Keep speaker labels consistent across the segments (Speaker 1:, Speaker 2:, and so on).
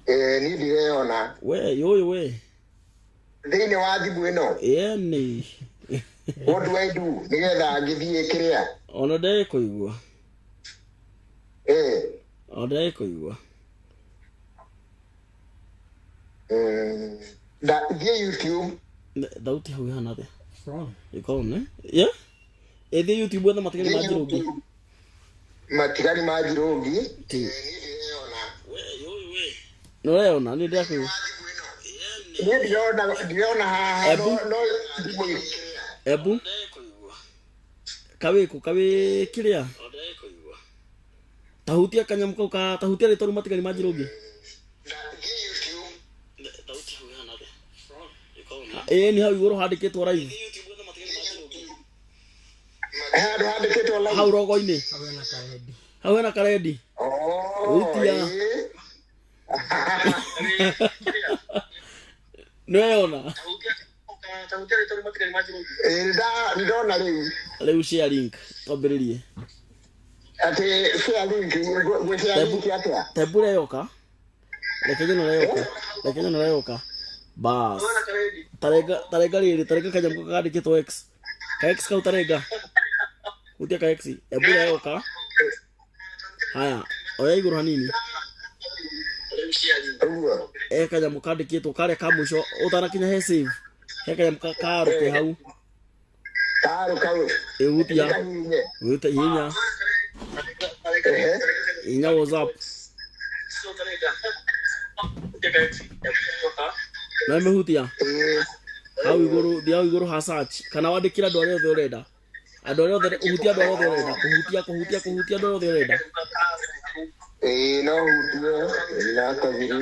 Speaker 1: Niĩ ndireyona.
Speaker 2: We yũyũ we.
Speaker 1: Thĩinĩ wa thimũ ĩno.
Speaker 2: Ĩni.
Speaker 1: What do I do nĩgetha ngĩthiĩ kĩrĩa?
Speaker 2: Ona ndekũigua. Ona ndekũigua.
Speaker 1: Thiĩ YouTube.
Speaker 2: Thauti hau ihana atĩa? Ĩkorwo nĩ yeah? Ĩthiĩ YouTube wethe matigari ma Njirũngi.
Speaker 1: Matigari ma Njirũngi.
Speaker 2: Nĩ ũreyona? Niĩ ndĩrakũigua.
Speaker 1: Niĩ ndirona haha.
Speaker 2: Ebu.
Speaker 1: No thimũ.
Speaker 2: Ebu. Kawĩkũ kawĩ kĩrĩa? Tahutia kanyamũ kau ka tahutia rĩtwa rĩu matigari ma Njirũngi. Ĩĩ nĩ hau igũrũ handĩkĩtwo live.
Speaker 1: Handũ handĩkĩtwo live.
Speaker 2: Hau rogo-inĩ. Hau hena karendi. Hutia. Nĩ weyona?
Speaker 1: Ndona rĩu.
Speaker 2: Rĩu share link twambĩrĩrie.
Speaker 1: Atĩ share link, ngũ share link atĩa?
Speaker 2: Tebu reyoka. Reke nyone reyoka. Reke nyone reyoka. Bas. Tarenga tarenga rĩrĩ, tarenga kanyamũ kau kandĩkĩtwo X. Ka X kau tarenga. Hutia ka X. Ebu reyoka. Haya, oya igũrũ hanini.
Speaker 1: Ũguo.
Speaker 2: E kanyamũ kandĩkĩtwo karĩa ka mũico ũtanakinya he save. He kanyamũ karũ ke hau.
Speaker 1: Karũ kau.
Speaker 2: Ĩhutia.
Speaker 1: Kahihinye.
Speaker 2: Wĩte hinya. Hinya WhatsApp. Na ĩmĩhutia. Hau igũrũ, thiĩ hau igũrũ ha search kana wandĩkĩre andũ arĩa othe ũrenda. Andũ arĩa othe ũhutie andũ arĩa othe ũrenda. Kũhutia kũhutia kũhutia andũ arĩa othe ũrenda.
Speaker 1: Ĩĩ no hutie na kabiri.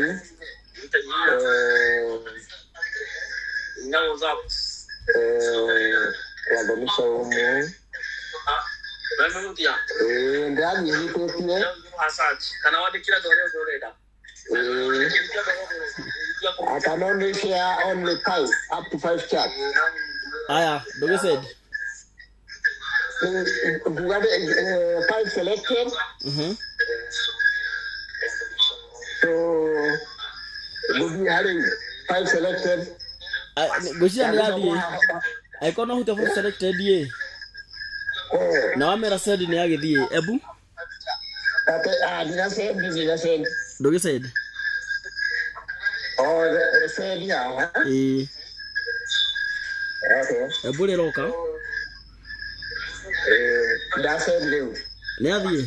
Speaker 1: Wathani Saumu. Ĩĩ ndĩrathiĩ hutĩtie. I can only share only 5, up to 5 chats.
Speaker 2: Aya, ndũgĩsend.
Speaker 1: Nguga 5 selected. So ngũthiĩ harĩ 5 selected.
Speaker 2: Ngwĩciria nĩ yathiĩ. Angĩkorwo no hutia 5 selected ĩ. Na wamera send nĩ yagĩthiĩ. Ebu.
Speaker 1: Ndina send, ndina send.
Speaker 2: Ndũgĩsend.
Speaker 1: Oh, send haha.
Speaker 2: Ĩĩ.
Speaker 1: Okay.
Speaker 2: Ebu rĩroka.
Speaker 1: Ndasend rĩu.
Speaker 2: Nĩ yathiĩ.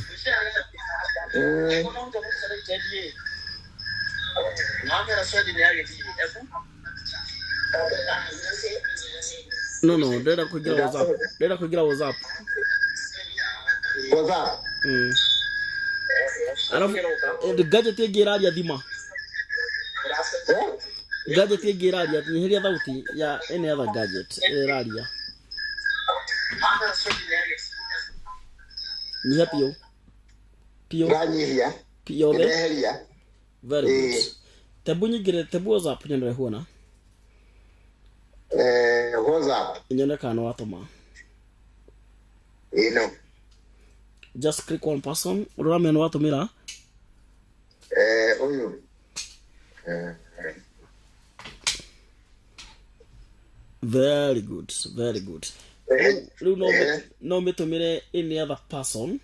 Speaker 2: No no, ndĩrenda kũingĩra WhatsApp. Ndĩrenda kũingĩra WhatsApp.
Speaker 1: WhatsApp.
Speaker 2: Alafu gadget ĩngĩ ĩraria thima. Gadget ĩngĩ ĩraria, nyihiria thauti ya any other gadget ĩrĩa ĩraria. Nyihia piũ. Piũ.
Speaker 1: Ndanyihia.
Speaker 2: Yothe.
Speaker 1: Ndeheria.
Speaker 2: Very good. Tebu nyingĩre, tebu WhatsApp nyone huona.
Speaker 1: WhatsApp.
Speaker 2: Nyone kana nĩ watũma.
Speaker 1: Ĩno.
Speaker 2: Just click one person. Ũramenya nĩ watũmĩra.
Speaker 1: Ũyũ.
Speaker 2: Very good, very good. Rĩu no mĩtũmĩre any other person.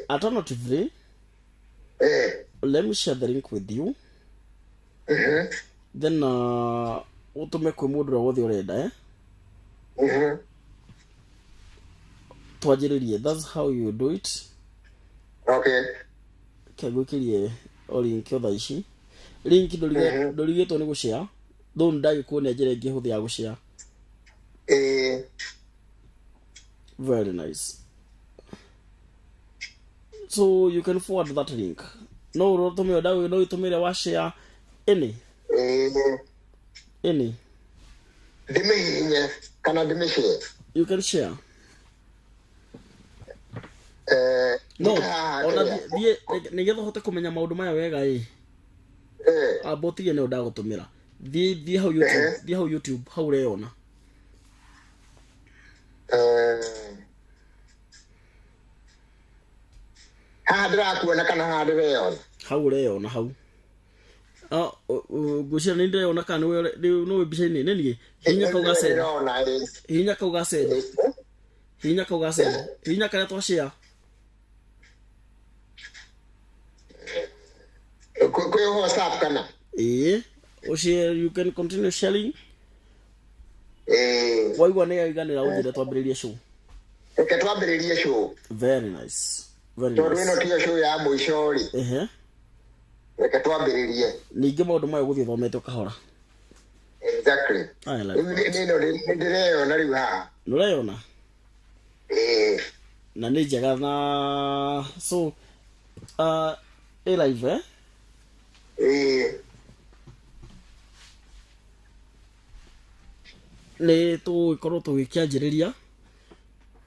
Speaker 2: Alternatively, let me share the link with you. Then ũtũme kwĩ mũndũ ũrĩa wothe ũrenda, eh? Twanjĩrĩrie. That's how you do it.
Speaker 1: Okay.
Speaker 2: Ke ngwĩkĩrie o link o thaa ici. Link ndũrigĩtwo nĩ gũshare. Though nĩndagĩkuonia njĩra ĩngĩ hũthũ ya gũshare. Very nice. So you can forward that link. No ũtũmĩre no ũtũmĩre wa share any. Any.
Speaker 1: Ndĩmĩhihinye kana ndĩmĩshare?
Speaker 2: You can share. No, ona thiĩ nĩgetha ũhote kũmenya maũndũ maya wega ĩ. Amba ũtige nĩyo ndagũtũmĩra. Thiĩ hau YouTube, thiĩ hau YouTube, hau ũreyona.
Speaker 1: Haha ndĩrakuona kana haha ndĩreyona?
Speaker 2: Hau ũreyona hau. Ngwĩciria nĩ ndĩrona kana nĩwe nĩwe mbica-inĩ nĩ niĩ. Hihinya kau ga send.
Speaker 1: Ndĩrona ĩ.
Speaker 2: Hihinya kau ga send. Hihinya kau ga send. Hihinya karĩa twa share.
Speaker 1: Kwĩ WhatsApp kana?
Speaker 2: Ĩĩ. Ũshare, you can continue sharing.
Speaker 1: Ĩĩ.
Speaker 2: Waigua nĩ yaiganĩra ũnjĩre twambĩrĩrie show.
Speaker 1: Reke twambĩrĩrie show.
Speaker 2: Very nice. Very
Speaker 1: Tondũ ĩno
Speaker 2: nice.
Speaker 1: tiyo show ya mũico rĩ.
Speaker 2: Ehe.
Speaker 1: Reke twambĩrĩrie.
Speaker 2: Ningĩ maũndũ maya ũgũthiĩ ũthomete o kahora.
Speaker 1: Exactly.
Speaker 2: I like
Speaker 1: Rĩu
Speaker 2: that.
Speaker 1: nĩ ĩno nĩ ndĩreyona rĩu haha.
Speaker 2: Nĩ ũreyona?
Speaker 1: Ĩĩ.
Speaker 2: Na nĩ njega na so ĩ live eh?
Speaker 1: Ĩĩ.
Speaker 2: Nĩ tũgũgĩkorwo tũgĩkĩanjĩrĩria.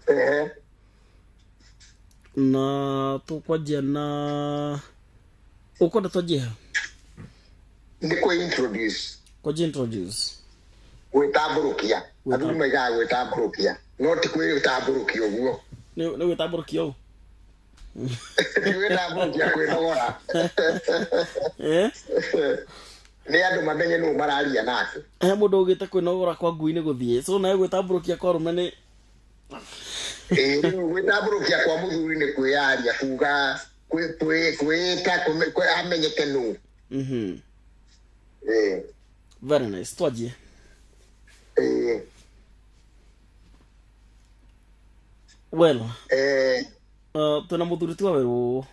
Speaker 1: Ehe.
Speaker 2: Na tũkwanjia na ũkwenda twanjie ha?
Speaker 1: Nĩ kwĩ introduce.
Speaker 2: Kwanjia introduce.
Speaker 1: Gwĩtambũrũkia. Athuri maigaga gwĩtambũrũkia. No ti kwĩtambũrũkia ũguo.
Speaker 2: Nĩ gwĩtambũrũkia ũũ?
Speaker 1: Ti gwĩtambũrũkia kwĩnogora.
Speaker 2: Eh?
Speaker 1: Nĩ andũ mamenye nũ mararia nake.
Speaker 2: He mũndũ ũgĩte kwĩnogora kwa ngui nĩ gũthiĩ. So nawe gwĩtambũrũkia kwa arũme nĩ
Speaker 1: Ĩĩ, rĩu gwĩtambũrũkia kwa mũthuri nĩ kwĩyaria kuga kwĩta amenyeke nũ. Ĩĩ.
Speaker 2: Very nice. Twanjie.
Speaker 1: Ĩĩ.
Speaker 2: Well, twĩna mũthuri ti wa werũ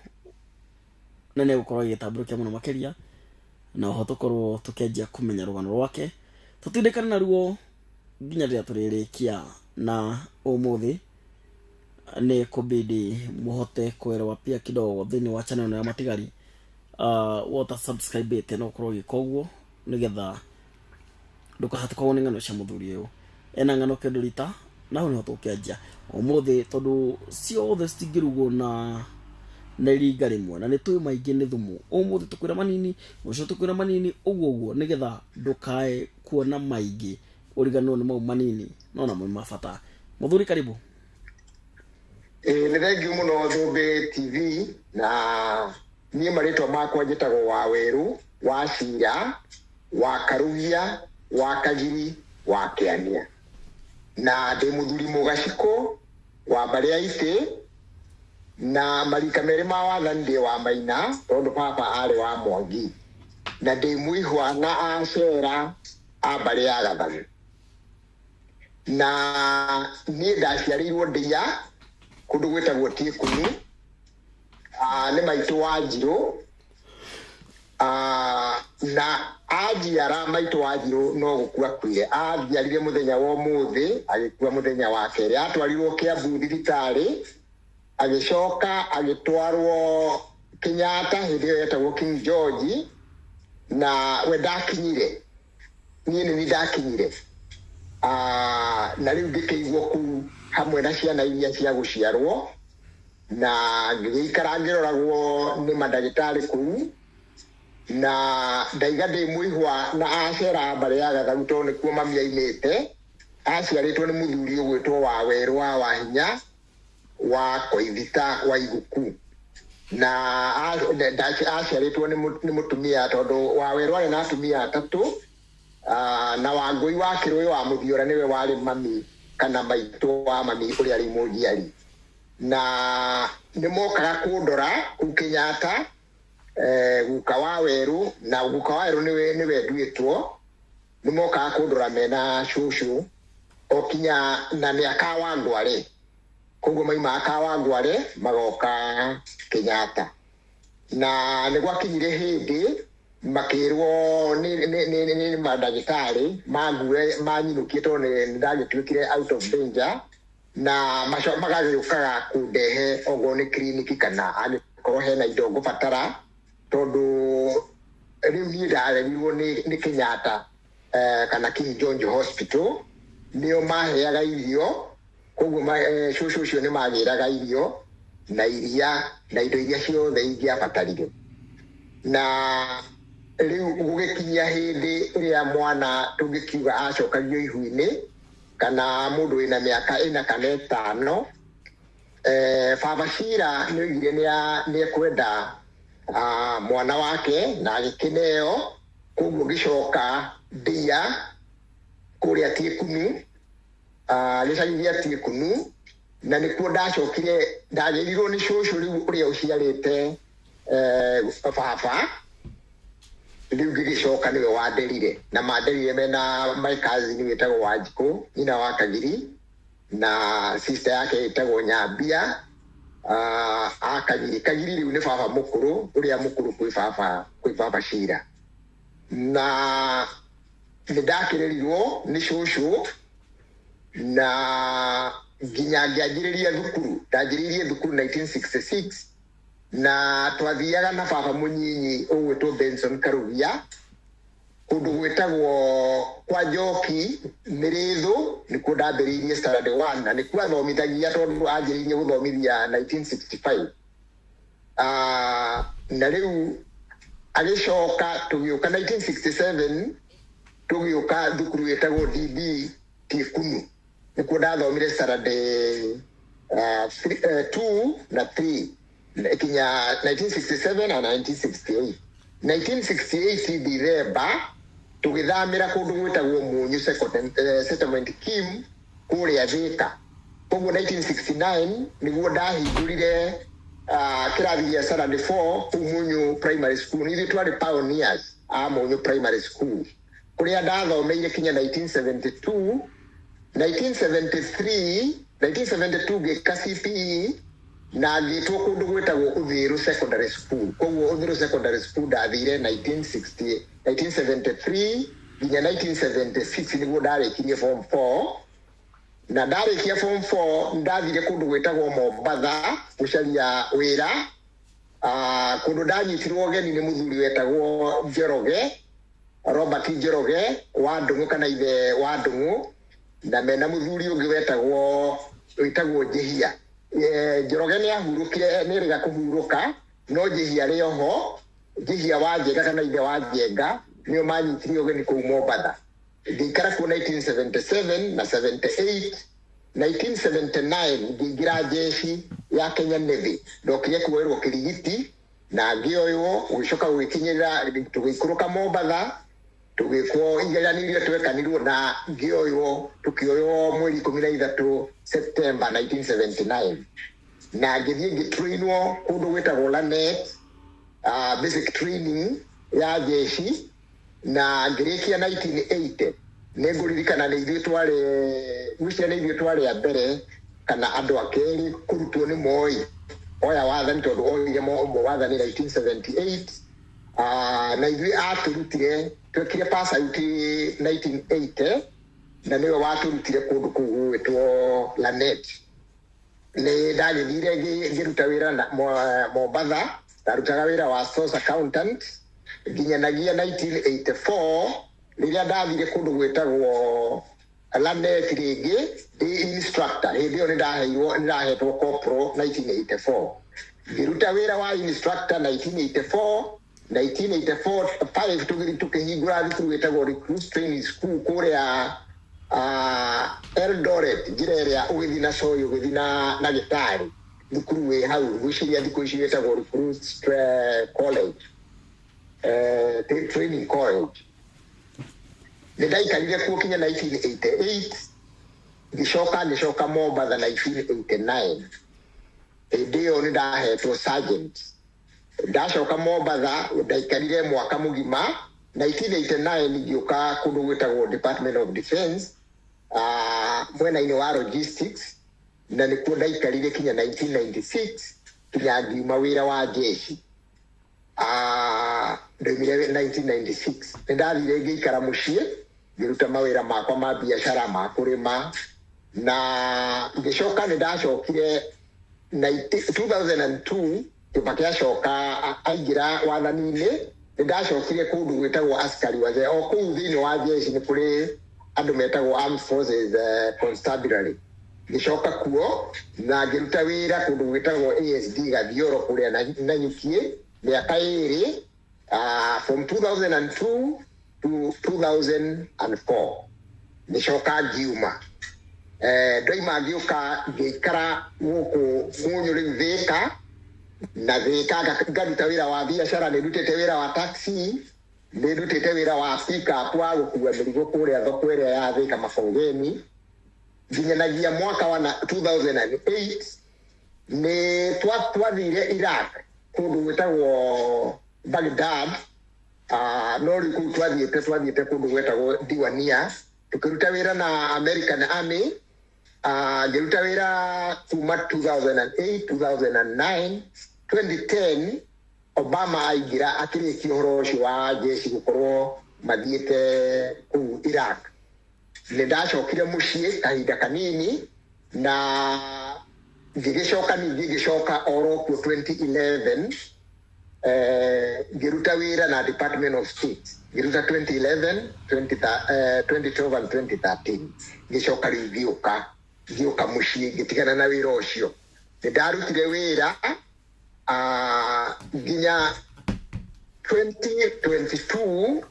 Speaker 2: na nĩ egũkorwo agĩtambũrũkia mũno makĩria na oho tũkorwo tũkĩanjia kũmenya rũgano rwake tũtindĩkane naruo nginya rĩrĩa tũrĩrĩkia na ũmũthĩ nĩ kũbidi mũhote kuelewa pia kidogo thĩinĩ wa channel ya Matigari. Wota subscribe ĩte no ũkorwo ũgĩka ũguo nĩgetha ndũkahatũkagwo nĩ ng'ano cia mũthuri ũyũ. Ena ng'ano kĩndũ rita na hau nĩho tũkĩanjia ũmũthĩ tondũ ciothe citingĩrugwo na iringa rĩmwe na nĩ tũĩ maingĩ nĩ thumu. Ũmũthĩ tũkwĩra manini, rũciũ tũkwĩra manini, ũguo ũguo nĩgetha ndũkae kuona maingĩ ũriganĩrwo nĩ mau manini no namo nĩ ma bata. Mũthuri karibu.
Speaker 1: Ĩĩ, nĩ thengiũ mũno Thũmbĩ TV na niĩ marĩtwa makwa njĩtagwo Wawerũ, wa Cira, wa Karugia, wa Kagiri, wa Kĩania. Na ndĩ mũthuri mũgacikũ wa mbarĩ ya Itĩ na marika merĩ ma wathani ndĩ wa Maina tondũ baba arĩ wa Mwangi na ndĩ mũihwa na acera a mbarĩ ya Gathagu. Na niĩ ndaciarĩirwo Ndia kũndũ gwĩtagwo Tiĩkunu, nĩ maitũ wa Njirũ, na anjiara maitũ wa Njirũ no gũkua akuire. Anjiarire mũthenya wa ũmũthĩ agĩkua mũthenya wa kerĩ. Atwarirwo Kiambu thibitarĩ agĩcoka agĩtwarwo Kenyatta hĩndĩ ĩyo yetagwo King George na we ndakinyire niĩ nĩ niĩ ndakinyire. Na rĩu ngĩkĩigwo kũu hamwe na ciana iria cia gũciarwo na ngĩgĩikara ngĩroragwo nĩ mandagĩtarĩ kũu na ndaiga ndĩ mũihwa na acera mbarĩ ya Gathagu tondũ nĩkuo mami aimĩte. Aciarĩtwo nĩ mũthuri ũgwĩtwo Wawerũ wa Wahinya wa Koithita wa Iguku na aciarĩtwo nĩ mũtumia tondũ Wawerũ arĩ na atumia atatũ, na Wangũi wa Kĩrũĩ wa Mũthiora nĩwe warĩ mami kana maitũ wa mami ũrĩa arĩ mũnjiari. Na nĩ mokaga kũndora kũu Kenyatta, guka wa Werũ na guka wa Werũ nĩwe nduĩtwo, nĩ mokaga kũndora mena cũcũ o kinya na nĩ akawangware. Koguo maima akawangware magoka Kenyatta. Na nĩ gwakinyire hĩndĩ makĩrwo nĩ mandagĩtarĩ mangue manyinũkie tondũ nĩ ndagĩtuĩkire out of danger na magagĩũkaga kũndehe okorwo nĩ kiriniki kana angĩkorwo hena indo ngũbatara tondũ rĩu niĩ ndarerirwo nĩ Kenyatta kana King George Hospital nĩo maheaga irio koguo cũcũ ũcio nĩ magĩraga irio na iria na indo iria ciothe ingĩabatarire. Na rĩu gũgĩkinyia hĩndĩ ĩrĩa mwana tũngĩkiuga acokagio ihu-inĩ kana mũndũ wĩna mĩaka ĩna kana ĩtano, baba Cira nĩ oigire nĩ ekwenda mwana wake na agĩkĩneo Koguo ngĩcoka ndia kũrĩa Tiekunu, gĩcagi gĩa Tiekunu, na nĩkuo ndacokire ndagĩrirwo nĩ cũcũ rĩu ũrĩa ũciarĩte baba. Rĩu ngĩgĩcoka nĩwe wanderire, na manderire mena my cousin wĩtagwo Wanjikũ, nyina wa Kagiri, na sister yake ĩtagwo Nyambia a Kagiri. Kagiri rĩu nĩ baba mũkũrũ, ũrĩa mũkũrũ kwĩ baba Cira. Na nĩ ndakĩrĩrirwo nĩ cũcũ na nginya ngĩanjĩrĩria thukuru. Ndanjĩrĩirie thukuru 1966, na twathiaga na baba mũnyinyi ũgwĩtwo Benson Karugia kũndũ gwĩtagwo kwa Njoki Mĩrĩthũ, nĩkuo ndambĩrĩirie standard one, na nĩkuo athomithagia tondũ anjĩrĩirie gũthomithia 1965. Na rĩu agĩcoka tũgĩũka 1967, tũgĩũka thukuru ĩtagwo DB Tiekunu, nĩkuo ndathomire standard 2 na 3 kinya 1967 na 1968. 1968 December tũgĩthamĩra kũndũ gwĩtagwo Munyu Settlement Kim kũrĩa Thĩka. Koguo 1969 nĩguo ndahingũrire kĩrathi gĩa standard 4 kũu Munyu Primary School. Nĩ ithuĩ twarĩ pioneers a Munyu Primary School, kũrĩa ndathomeire kinya 1972. 1973, 1972 ngĩka CPE na ngĩtwo kũndũ gwĩtagwo Uthiru Secondary School. Koguo Uthiru Secondary School ndathire 1960, 1973 nginya 1976 nĩguo ndarĩkirie form 4. Na ndarĩkia form 4 ndathire kũndũ gwĩtagwo Mombatha gũcaria wĩra, kũndũ ndanyitirwo ũgeni nĩ mũthuri wetagwo Njoroge, Robert Njoroge wa Ndung'u, kana ithe wa Ndung'u, na mena mũthuri ũngĩ wĩtagwo Njĩhia. Njoroge nĩ ahurũkire, nĩ erĩga kũhurũka, no Njĩhia rĩ oho. Njĩhia wa Njenga kana ithe wa Njenga nĩo manyitire ũgeni kũu Mombatha. Ngĩikara kuo 1977 na 78. 1979 ngĩingĩra jeshi ya Kenya Navy. Ndokire kuoerwo Kĩrigiti na ngĩoywo, gũgĩcoka gũgĩkinyĩrĩra tũgĩikũrũka Mombatha, tũgĩkwo igeranio iria twekanirwo na ngĩoywo, tũkĩoywo mweri 13 September 1979, na ngĩthiĩ ngĩtrainwo kũndũ gwĩtagwo Lanet, basic training ya jeshi, na ngĩrĩkia 1980. Nĩ ngũririkana nĩ ithuĩ twarĩ, ngwĩciria nĩ ithuĩ twarĩ a mbere kana andũ a kerĩ kũrutwo nĩ Moi oya wathani, tondũ oire wathani 1978. Na ithuĩ atũrutire, twekire pass out 1980, na nĩwe watũrutire kũndũ kũu gũgwĩtwo Lanet. Nĩ ndagĩthire ngĩruta wĩra na Mombatha. Ndarutaga wĩra wa source accountant nginyanagia 1984, rĩrĩa ndathire kũndũ gwĩtagwo Lanet rĩngĩ ndĩ instructor. Hĩndĩ ĩyo nĩ ndaheirwo, nĩ ndahetwo corporal 1984. Ngĩruta wĩra wa instructor 1984, 1984 5 tũgĩthiĩ tũkĩhingũra thukuru ĩtagwo Recruit Training School kũrĩa Eldoret, njĩra ĩrĩa ũgĩthiĩ na Soy, ũgĩthiĩ na Gĩtarĩ, thukuru wĩ hau. Ngwĩciria thikũ ici wĩtagwo Recruit College, Training College. Nĩ ndaikarire kuo kinya 1988. Ngĩcoka Mombatha 1989. Hĩndĩ ĩyo nĩ ndahetwo sergeant. Ndacoka Mombatha ndaikarire mwaka mũgima. 1989 ngĩũka kũndũ gwĩtagwo Department of Defence, mwena-inĩ wa logistics, na nĩkuo ndaikarire kinya 1996, kinya ngiuma wĩra wa jeshi. Ndaumire 1996, nĩ ndathire ngĩikara mũciĩ, ngĩruta mawĩra makwa ma biacara ma kũrĩma, na ngĩcoka nĩ ndacokire 2002. Kibaki acoka aingĩra wathani-inĩ, nĩ ndacokire kũndũ gwĩtagwo askari wazee. O kũu thĩinĩ wa jeshi nĩ kũrĩ andũ metagwo Armed Forces Constabulary. Ngĩcoka kuo na ngĩruta wĩra kũndũ gwĩtagwo ASD Gathioro kũrĩa Nanyukiĩ mĩaka 2, from 2002 to 2004. Ngĩcoka ngiuma. Ndoima ngĩũka ngĩikara gũkũ Mũnyũ rĩu Thĩka, na Thĩka ngaruta wĩra wa biacara. Nĩ ndutĩte wĩra wa taxi. Nä ndutĩte wĩra wa pick-up wa gũkua mĩrigo kũrĩa thoko ĩrĩa ya Thika Mabongeni nginyanagia mwaka wa 2008 nä twathire Iraq kũndũ gwĩtagwo Baghdad. No rĩu kũu twathiĩte kũndũ gwetagwo Diwania tũkĩruta wĩra na American Army. Ngĩruta wĩra kuma 2008 2009 2010 Obama aingĩra akĩrĩkia ũhoro ũcio wa jeshi gũkorwo mathiĩte kũu Iraq. Nĩ ndacokire mũciĩ kahinda kanini na ngĩgĩcoka ningĩ ngĩcoka oro kuo 2011 ngĩruta wĩra na Department of State ngĩruta 2011 2012 and 2013 ngĩcoka rĩu ngĩũka mũciĩ ngĩtigana na wĩra ũcio. Nĩ ndarutire wĩra nginya 2022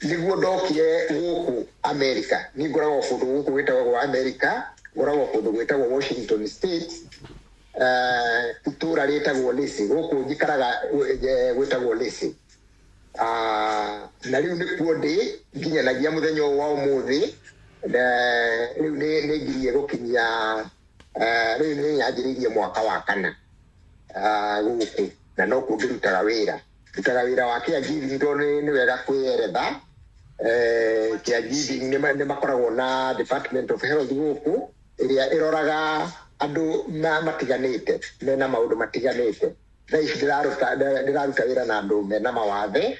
Speaker 1: nĩguo ndokire gũkũ America. Niĩ ngoragwo kũndũ gũkũ gwĩtagwo gwa America, ngoragwo kũndũ gwĩtagwo Washington State, itũra rĩtagwo Lacey. Gũkũ njikaraga gwĩtagwo Lacey. Na rĩu nĩkuo ndĩ nginyanagia mũthenya ũyũ wa ũmũthĩ. Rĩu nĩ ngirie gũkinyia rĩu nĩ nyanjĩrĩirie mwaka wa kana gũkũ na nokuo ngĩrutaga wĩra. Ndutaga wĩra wa caregiving tondũ nĩ wega kwĩyeretha. Caregiving nĩ makoragwo na Department of Health gũkũ ĩrĩa ĩroraga andũ matiganĩte mena maũndũ matiganĩte. Thaa ici ndĩraruta wĩra na andũ mena mawathe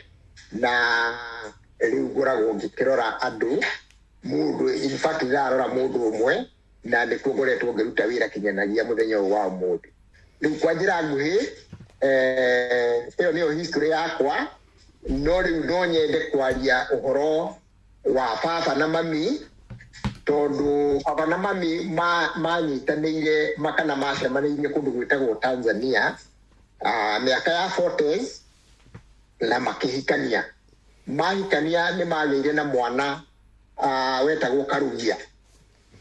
Speaker 1: na rĩu ngoragwo ngĩkĩrora andũ mũndũ, in fact ndĩrarora mũndũ ũmwe na nĩkuo ngoretwo ngĩruta wĩra kinyanagia mũthenya ũyũ wa ũmũthĩ. Rĩu kwa njĩra nguhĩ ĩyo nĩyo history yakwa, no rĩu no nyende kwaria ũhoro wa baba na mami tondũ baba na mami manyitanĩire kana macemanĩirie kũndũ gwĩtagwo Tanzania mĩaka ya 40s na makĩhikania. Mahikania nĩ magĩire na mwana wetagwo Karugia.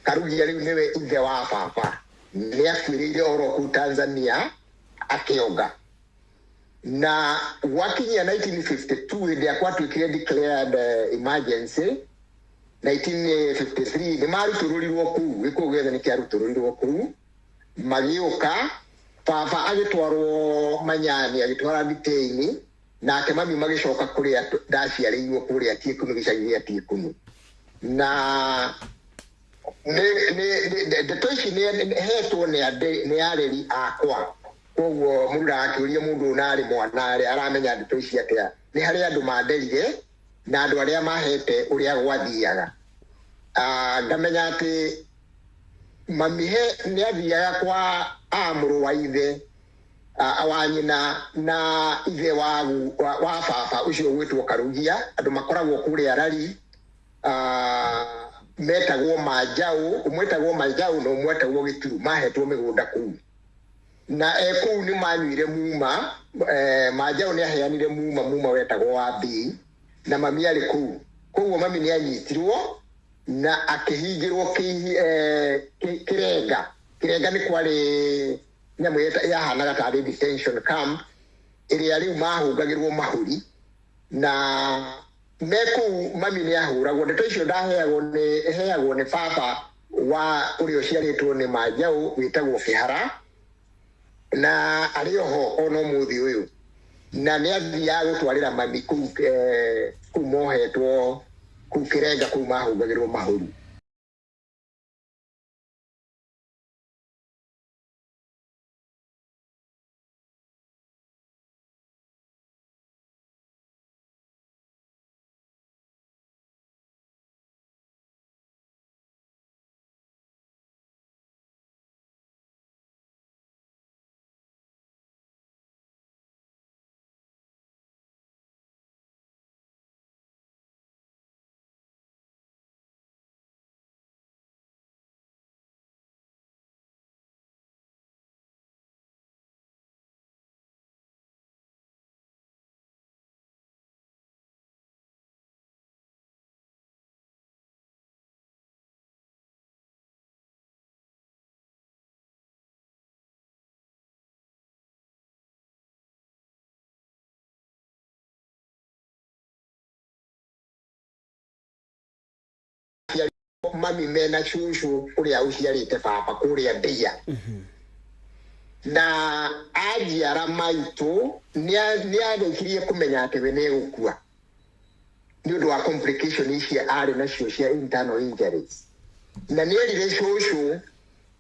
Speaker 1: Karugia rĩu nĩwe ithe wa baba. Nĩ akuĩrĩire oro kũu Tanzania akĩonga. Na gwakinyia 1952 hĩndĩ ĩrĩa gwatuĩkire declared emergency 1953 nĩ marutũrũrirwo kũu, gĩkũyũ gĩothe nĩ kĩarutũrũrirwo kũu. Magĩũka baba agĩtwarwo Manyani agĩtwara Gitĩini nake mami magĩcoka kũrĩa ndaciarĩirwo kũrĩa Tiĩkunu gĩcagi gĩa Tiĩkunu. Na ndeto ici nĩ hetwo nĩ areri akwa, koguo mũndũ ndagakĩũrie mũndũ ũyũ narĩ mwana rĩ aramenya ndeto ici atĩa. Nĩ harĩ andũ manderire na andũ arĩa mahete ũrĩa gwathiaga. Ngamenya atĩ mami he nĩ athiaga kwa mũrũ wa ithe wa nyina na ithe wa baba ũcio ũgwĩtwo Karugia, andũ makoragwo kũrĩa Rari metagwo Manjaũ, ũmwe etagwo Manjaũ na ũmwe etagwo Gĩturu, mahetwo mĩgũnda kũu. Na kũu nĩ manyuire muma, Manjaũ nĩ aheanire muma wetagwo wa B na mami arĩ kũu. Koguo mami nĩ anyitirwo na akĩhingĩrwo Kĩrenga. Kĩrenga nĩ kwarĩ nyamũ yahanaga tarĩ detention camp ĩrĩa rĩu mahũngagĩrwo mahũri na me kũu mami nĩ ahũragwo. Ndeto icio ndaheagwo nĩ heagwo nĩ baba wa ũrĩa ũciarĩtwo nĩ Manjaũ wĩtagwo Kĩhara na arĩ oho ona ũmũthĩ ũyũ, na nĩ athiaga gũtwarĩra mami kũu kũu mohetwo kũu Kĩrenga kũu mahũngagĩrwo mahũri. Mami mena cũcũ ũrĩa ũciarĩte baba kũrĩa Ndeia. Na anjiara maitũ nĩarĩkirie kũmenya atĩ we nĩegũkua nĩ ũndũ wa complication ici arĩ nacio cia internal injuries. Na nĩerire cũcũ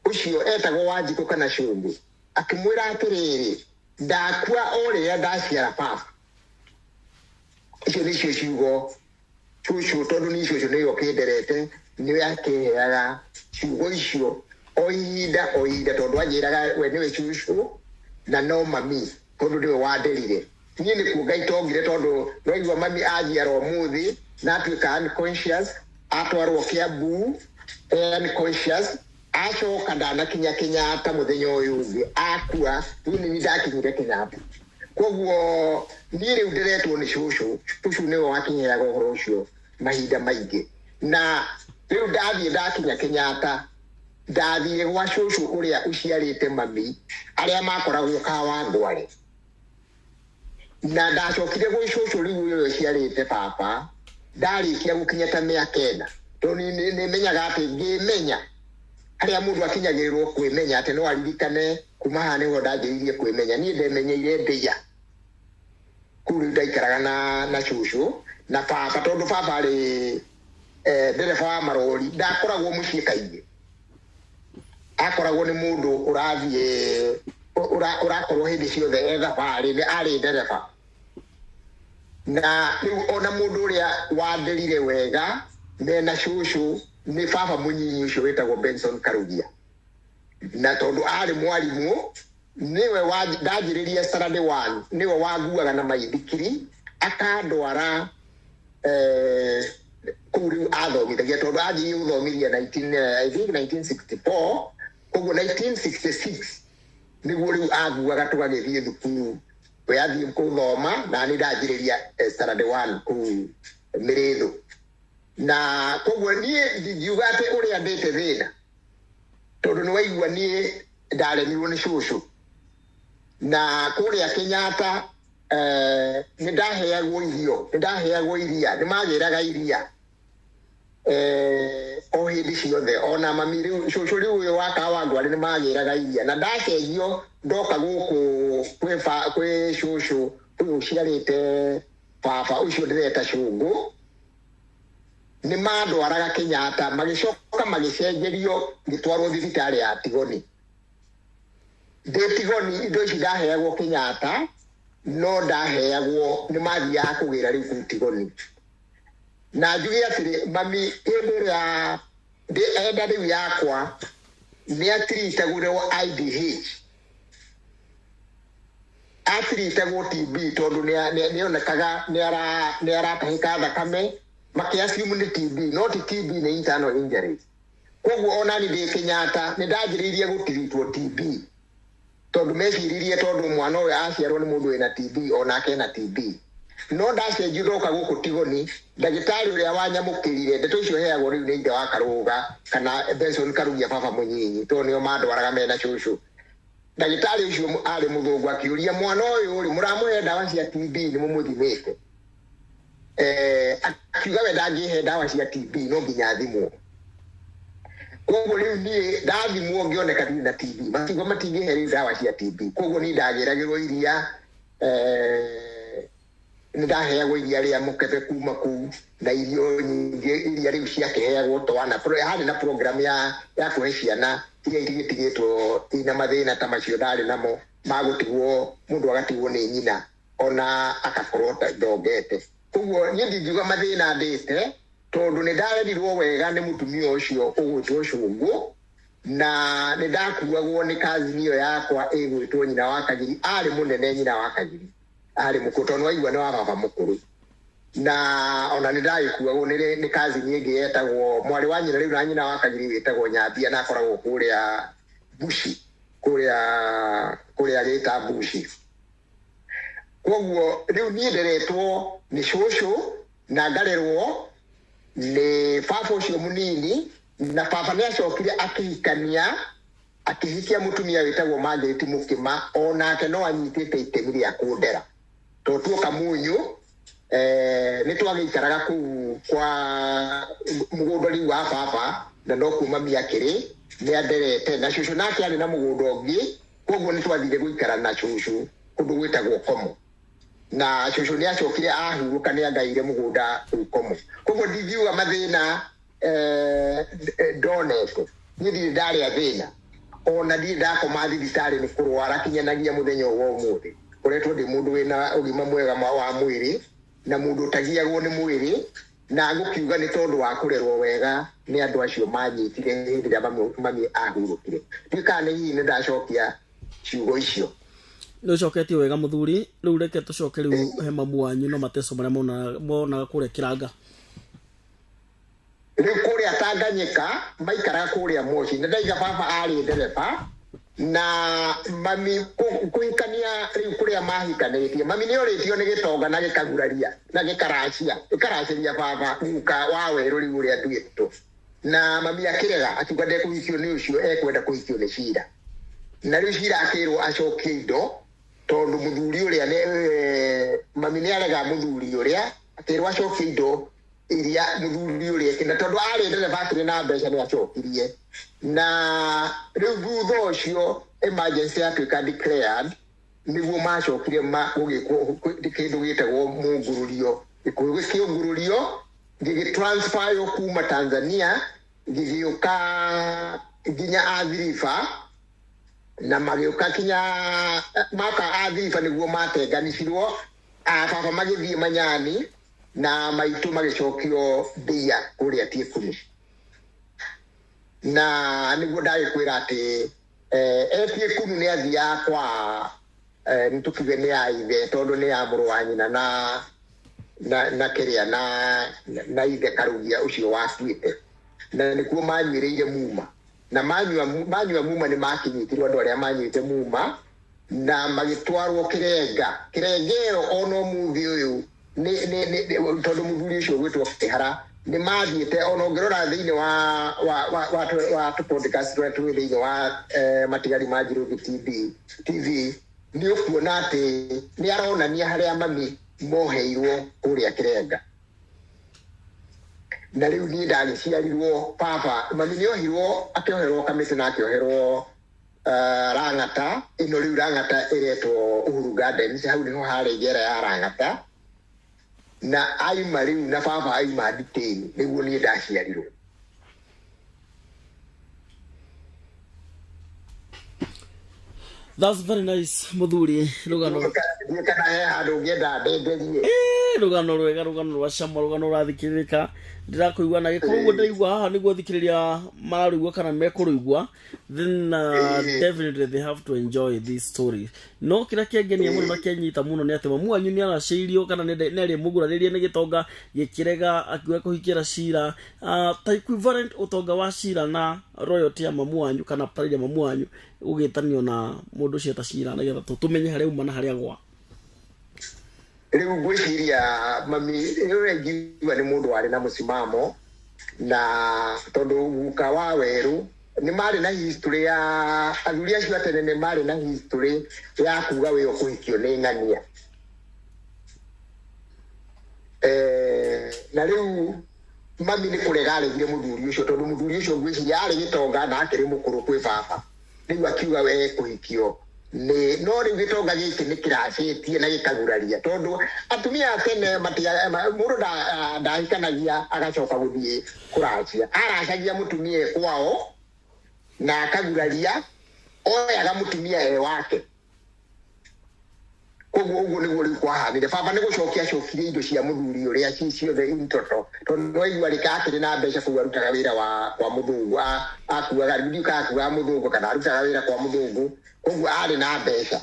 Speaker 1: ũcio etagwo Wanjikũ kana Cũngũ, akĩmwĩra atĩrĩrĩ, ndakua o rĩrĩa ndaciara baba. Icio nĩcio ciugo cũcũ, tondũ nĩ cũcũ nĩwe ũkĩnderete, nĩwe akĩheaga ciugo icio o ihinda o ihinda, tondũ anjĩraga we nĩwe cũcũ na no mami, tondũ nĩwe wanderire. Niĩ nĩ kuonga itongire, tondũ noigua mami anjiara ũmũthĩ na atuĩka unconscious, atwarwo Kiambu unconscious, acoka ndanakinya Kenyatta mũthenya ũyũ ũngĩ akua. Niĩ nĩ ndakinyire Kenyatta. Koguo niĩ rĩu ndĩretwo nĩ cũcũ. Cũcũ nĩwe wakinyeaga ũhoro ũcio mahinda maingĩ. Na rĩu ndathiĩ ndakinya Kenyatta, ndathire gwa cũcũ ũrĩa ũciarĩte mami, arĩa makoragwo Kawangware. Na ndacokire gwĩ cũcũ rĩu ũyũ ũciarĩte baba ndarĩkia gũkinya ta mĩaka 4, tondũ nĩ menyaga atĩ ngĩmenya harĩa mũndũ akinyagĩrĩrwo kwĩmenya atĩ no aririkane kuma haha nĩho ndanjĩrĩirie kwĩmenya. Niĩ ndemenyeire Ndeia kũu rĩu ndaikaraga na cũcũ na baba, tondũ baba arĩ ndereba wa marori, ndakoragwo mũciĩ kaingĩ, akoragwo nĩ mũndũ ũrathiĩ ũrakorwo hĩndĩ ciothe e thabarĩ, nĩ arĩ ndereba. Na rĩu ona mũndũ ũrĩa wanderire wega mena cũcũ nĩ baba mũnyinyi ũcio wĩtagwo Benson Karugia. Na tondũ arĩ mwarimũ, nĩwe ndanjĩrĩria Saturday one, nĩwe wanguaga na maithikiri akandwara kũu rĩu athomithagia, tondũ anjirie gũthomithia I think 1964, koguo 1966 nĩguo rĩu anguaga tũgagĩthiĩ thukuru. We athiĩ gũthoma na nĩ ndanjĩrĩria Saturday one kũu Mĩrĩthũ. Na koguo niĩ ndingiuga atĩ ũrĩa ndĩte thĩna, tondũ nĩ waigua niĩ ndaremirwo nĩ cũcũ. Na kũrĩa Kenyatta nĩ ndaheagwo irio, nĩ ndaheagwo iria, nĩ magĩraga iria o hĩndĩ ciothe. Ona mami rĩu cũcũ rĩu ũyũ wa Kawangware nĩ magĩraga iria. Na ndacenjio ndoka gũkũ kwĩ cũcũ ũyũ ũciarĩte baba ũcio ndĩreta Cũngũ, nĩ mandwaraga Kenyatta, magĩcoka magĩcenjerio ngĩtwarwo thibitarĩ ya Tigoni. Ndĩ Tigoni indo ici ndaheagwo Kenyatta no ndaheagwo, nĩ mathiaga kũgĩra rĩu kũu Tigoni. Na njuge atĩrĩ, mami hĩndĩ ĩrĩa enda rĩu yakwa nĩ atiritagwo IDH, atiritagwo TB, tondũ nĩonekaga nĩ aratahĩka thakame, makĩassume nĩ TB, no ti TB, nĩ internal injuries. Koguo ona niĩ ndĩ Kenyatta nĩ ndanjĩrĩirie gũtiritwo TB, tondũ meciririe tondũ mwana ũyũ aciarwo nĩ mũndũ wĩna TB, onake ena TB. No ndacenjio ndoka gũkũ Tigoni, ndagĩtarĩ ũrĩa wanyamũkĩrire, ndeto icio heagwo rĩu nĩ ithe wa Karũga kana Benson Karugia baba mũnyinyi, tondũ nĩo mandwaraga mena cũcũ. Ndagĩtarĩ ũcio arĩ mũthũngũ, akĩũria mwana ũyũ rĩ, mũramũhe ndawa cia TB nĩ mũmũthimĩte? Akiuga we ndangĩhe ndawa cia TB, no nginya athimwo. Koguo rĩu niĩ ndathimwo ngĩoneka ndirĩ na TB, makiuga matingĩhe rĩu ndawa cia TB. Koguo niĩ ndagĩragĩrwo iria, nĩ ndaheagwo iria rĩa mũkebe kuma kũu na irio nyingĩ iria rĩu ciakĩheagwo twana. Harĩ na program ya kũhe ciana iria itigĩtigĩtwo ina mathĩna ta macio ndarĩ namo, ma gũtigwo mũndũ agatigwo nĩ nyina ona agakorwo ndongete. Koguo niĩ ndingiuga mathĩna ndĩte, tondũ nĩ ndarerirwo wega nĩ mũtumia ũcio ũgwĩtwo Cũngũ, na nĩ ndakuagwo nĩ kazini ĩyo yakwa ĩgwĩtwo nyina wa Kagiri. Arĩ mũnene nyina wa Kagiri, arĩ mũkũrũ, tondũ waigua nĩ wa baba mũkũrũ. Na ona nĩ ndagĩkuagwo nĩ kazini ĩngĩ yetagwo mwarĩ wa nyina rĩu na nyina wa Kagiri wĩtagwo Nyambia, na akoragwo kũrĩa Bushi, kũrĩa gĩta Bushi. Koguo rĩu niĩ nderetwo nĩ cũcũ na ngarerwo nĩ baba ũcio mũnini. Na baba nĩ acokire akĩhikania, akĩhikia mũtumia wĩtagwo Margaret Mũkĩma, onake no anyitĩte itemi rĩa kũndera, tondũ tuoka Munyu Nĩ twagĩikaraga kũu kwa mũgũnda rĩu wa baba na no kuo mami akĩrĩ nĩ anderete na cũcũ nake arĩ na mũgũnda ũngĩ, koguo nĩ twathire gũikara na cũcũ kũndũ gwĩtagwo Komo. Na cũcũ nĩ acokire ahurũka nĩ angaire mũgũnda kũu Komo. Koguo ndingiuga mathĩna ndonete, niĩ ndirĩ ndarĩa thĩna ona ndirĩ ndakoma thibitarĩ nĩ kũrwara kinyanagia mũthenya ũyũ wa ũmũthĩ. Koretwo ndĩ mũndũ wĩna ũgima mwega wa mwĩrĩ na mũndũ ũtagiagwo nĩ mwĩrĩ, na ngũkiuga nĩ tondũ wa kũrerwo wega nĩ andũ acio manyitire hĩndĩ ĩrĩa mami ahurũkire. Ndiũĩ kana nĩ hihi nĩ ndacokia ciugo icio.
Speaker 2: Nĩ ũcoketie wega mũthuri. Rĩu reke tũcoke rĩu he mamu wanyu na mateso marĩa monaga kũrĩa Kĩranga.
Speaker 1: Rĩu kũrĩa Tanganyika maikaraga kũrĩa Moshi, na ndaiga baba arĩ ndereba na mami kũhikania rĩu kũrĩa mahikanĩtie, mami nĩ orĩtio nĩ gĩtonga na gĩkaguraria na gĩkaracia gĩkaracĩria baba guka wa werũ rĩu ũrĩa nduĩtwo, na mami akĩrega akiuga ndekũhikio nĩ ũcio, ekwenda kũhikio nĩ Cira. Na rĩu Cira akĩrwo acokie indo tondũ mũthuri ũrĩa mami nĩ arega mũthuri ũrĩa, akĩrwo acokie indo iria mũthuri ũrĩa, na tondũ arĩ ndereba akĩrĩ na mbeca nĩ acokirie. Na rĩu thutha ũcio emergency yatuĩka declared, nĩguo macokire gũgĩkwo kĩndũ gĩtagwo mũngũrũrio. Gĩkũyũ gĩkĩũngũrũrio gĩgĩtransferwo kuma Tanzania gĩgĩũka nginya Athi River, na magĩũka kinya maka Athi River nĩguo matenganicirwo. Baba magĩthiĩ Manyani na maitũ magĩcokio Ndia kũrĩa Tiekunu. Na nĩguo ndagĩkwĩra atĩ Tiekunu nĩ athiaga kwa nĩ tũkiuge nĩ ya ithe tondũ nĩ ya mũrũ wa nyina na kĩrĩa na ithe Karugia ũcio wakuĩte, na nĩkuo manyuĩrĩire muma, na manyua muma nĩ makinyitirwo andũ arĩa manyuĩte muma na magĩtwarwo Kĩrenga. Kĩrenga ĩyo ona ũmũthĩ ũyũ tondũ mũthuri ũcio ũgwĩtwo Kĩhara nĩ mathiĩte, ona ũngĩrora thĩinĩ wa tũ podcast tũrĩa twĩ thĩinĩ wa matigari ma Njirũgi TV, nĩ ũkuona atĩ nĩ aronania harĩa mami moheirwo kũrĩa Kĩrenga. Na rĩu niĩ ndagĩciarirwo baba, mami nĩ ohirwo, akĩoherwo Kamĩtĩ na akĩoherwo Lang'ata. Ĩno rĩu Lang'ata ĩretwo Uhuru Gardens, hau nĩho harĩ njera ya Lang'ata. Na aima rĩu na baba aima detain nĩguo niĩ ndaciarirwo.
Speaker 2: That's very nice mũthuri. Rũgano
Speaker 1: Ndiũĩ kana he handũ ũngĩenda ndenderie.
Speaker 2: Rũgano rwega, rũgano rwa cama, rũgano rũrathikĩrĩrĩka. Ndĩrakũigua na gĩkorwo ũguo ndĩraigua haha nĩguo thikĩrĩria mararũigua kana mekũrũigua, then definitely they have to enjoy this story. No kĩrĩa kĩangenia mũno na kĩanyita mũno nĩ atĩ mamu wanyu nĩ aracĩirio kana nĩ arĩ mũgurarĩrie nĩ gĩtonga gĩkĩrega akiuga kũhikĩra Cira. Ta equivalent ũtonga wa Cira na royalty ya mamu wanyu kana pride ya mamu wanyu ũgĩtanio na mũndũ ũcio ta Cira, nĩgetha tũmenye harĩa uma na harĩa gwa.
Speaker 1: Rĩu ngwĩciria mami ũrĩa ingiuga nĩ mũndũ warĩ na mũsimamo, na tondũ guka wa werũ nĩ marĩ na history ya athuri acio a tene, nĩ marĩ na history ya kuga wĩ ũkũhikio nĩ ng'ania. Na rĩu mami nĩ kũrega aregire mũthuri ũcio, tondũ mũthuri ũcio ngwĩciria arĩ gĩtonga na akĩrĩ mũkũrũ kwĩ baba. Rĩu akiuga we kũhikio nĩ, no rĩu gĩtonga gĩkĩ nĩ kĩracĩtie na gĩkaguraria, tondũ atumia a tene mũndũ ndahikanagia agacoka gũthiĩ kũracia. Aracagia mũtumia e kwao na akaguraria, oyaga mũtumia e wake. Koguo ũguo nĩguo rĩu kwahanire. Baba nĩ gũcokia acokirie indo cia mũthuri ũrĩa ci ciothe in total, tondũ nĩ waigua rĩka akĩrĩ na mbeca kũu arutaga wĩra wa kwa mũthũngũ, akuaga, rĩu ndiũĩ kana akuaga mũthũngũ kana arutaga wĩra kwa mũthũngũ, koguo arĩ na mbeca.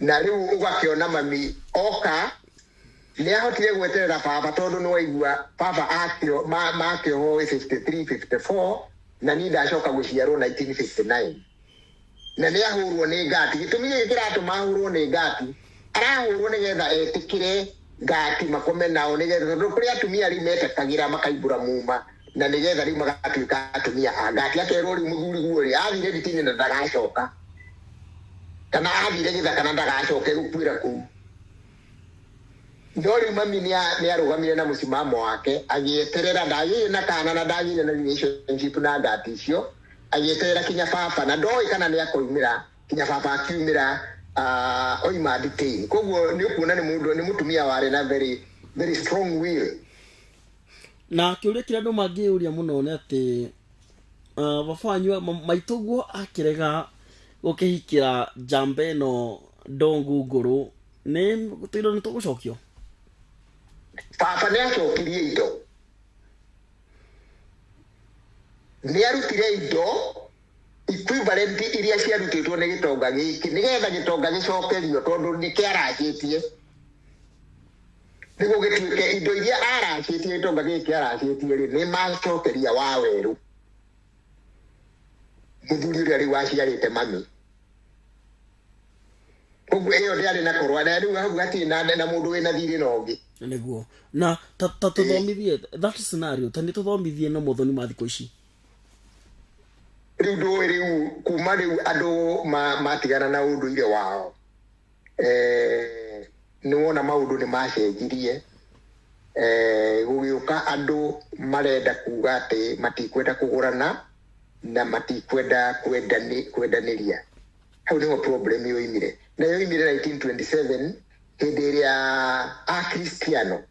Speaker 1: Na rĩu ũgakĩona mami oka nĩ ahotire gweterera baba, tondũ nĩ waigua baba makĩohwo 53, 54, na niĩ ndacoka gũciarwo 1959. Na nĩ ahũrwo nĩ ngati. Gĩtũmi gĩkĩ kĩratũma ahũrwo nĩ ngati, arahũrwo nĩgetha etĩkĩre ngati makome nao, nĩgetha tondũ kũrĩ atumia rĩu metetagĩra makaimbũra muma, na nĩgetha rĩu magatuĩka atumia a ngati. Akerwo rĩu mũthuri guo rĩ athire thitima na ndagacoka, kana athire gĩthaka na ndagacoke gũkuĩra kũu. No rĩu mami nĩ arũgamire na mũcimamo wake, agĩeterera, ndagĩire na kana na ndagĩire na relationship na ngati icio, agĩeterera kinya baba, na ndoĩ kana nĩ akoimĩra, kinya baba akiumĩra, oima detain. Koguo nĩ ũkuona nĩ mũndũ, nĩ mũtumia warĩ na very very strong will.
Speaker 2: Na kĩũria kĩrĩa andũ mangĩyũria mũno nĩ atĩ baba wanyu maitũguo akĩrega gũkĩhikĩra njamba ĩno ndongu ngũrũ, nĩ tũindo nĩ tũgũcokio?
Speaker 1: Baba nĩ acokirie indo, nĩ arutire indo equivalent iria ciarutĩtwo nĩ gĩtonga gĩkĩ, nĩgetha gĩtonga gĩcokerio, tondũ nĩ kĩaracĩtie, nĩguo gĩtuĩke indo iria aracĩtie, gĩtonga gĩkĩ kĩaracĩtie rĩ, nĩ macokeria wa werũ mũthuri ũrĩa rĩu waciarĩte mami. Koguo ĩyo ndĩarĩ na kũrũa, na rĩu hau hatirĩ na mũndũ wĩna thirĩ na ũngĩ.
Speaker 2: Nĩguo na ta tũthomithie that scenario, ta nĩ tũthomithie na mũthoni ma thikũ ici.
Speaker 1: Rĩu ndũĩ, rĩu kuma rĩu andũ matigana na ũndũire wao, nĩ wona maũndũ nĩ macenjirie, gũgĩũka andũ marenda kuga atĩ matikwenda kũgũrana na matikwenda kwendanĩria. Hau nĩho problem yoimire, na yoimire 1927 hĩndĩ ĩrĩa akristiano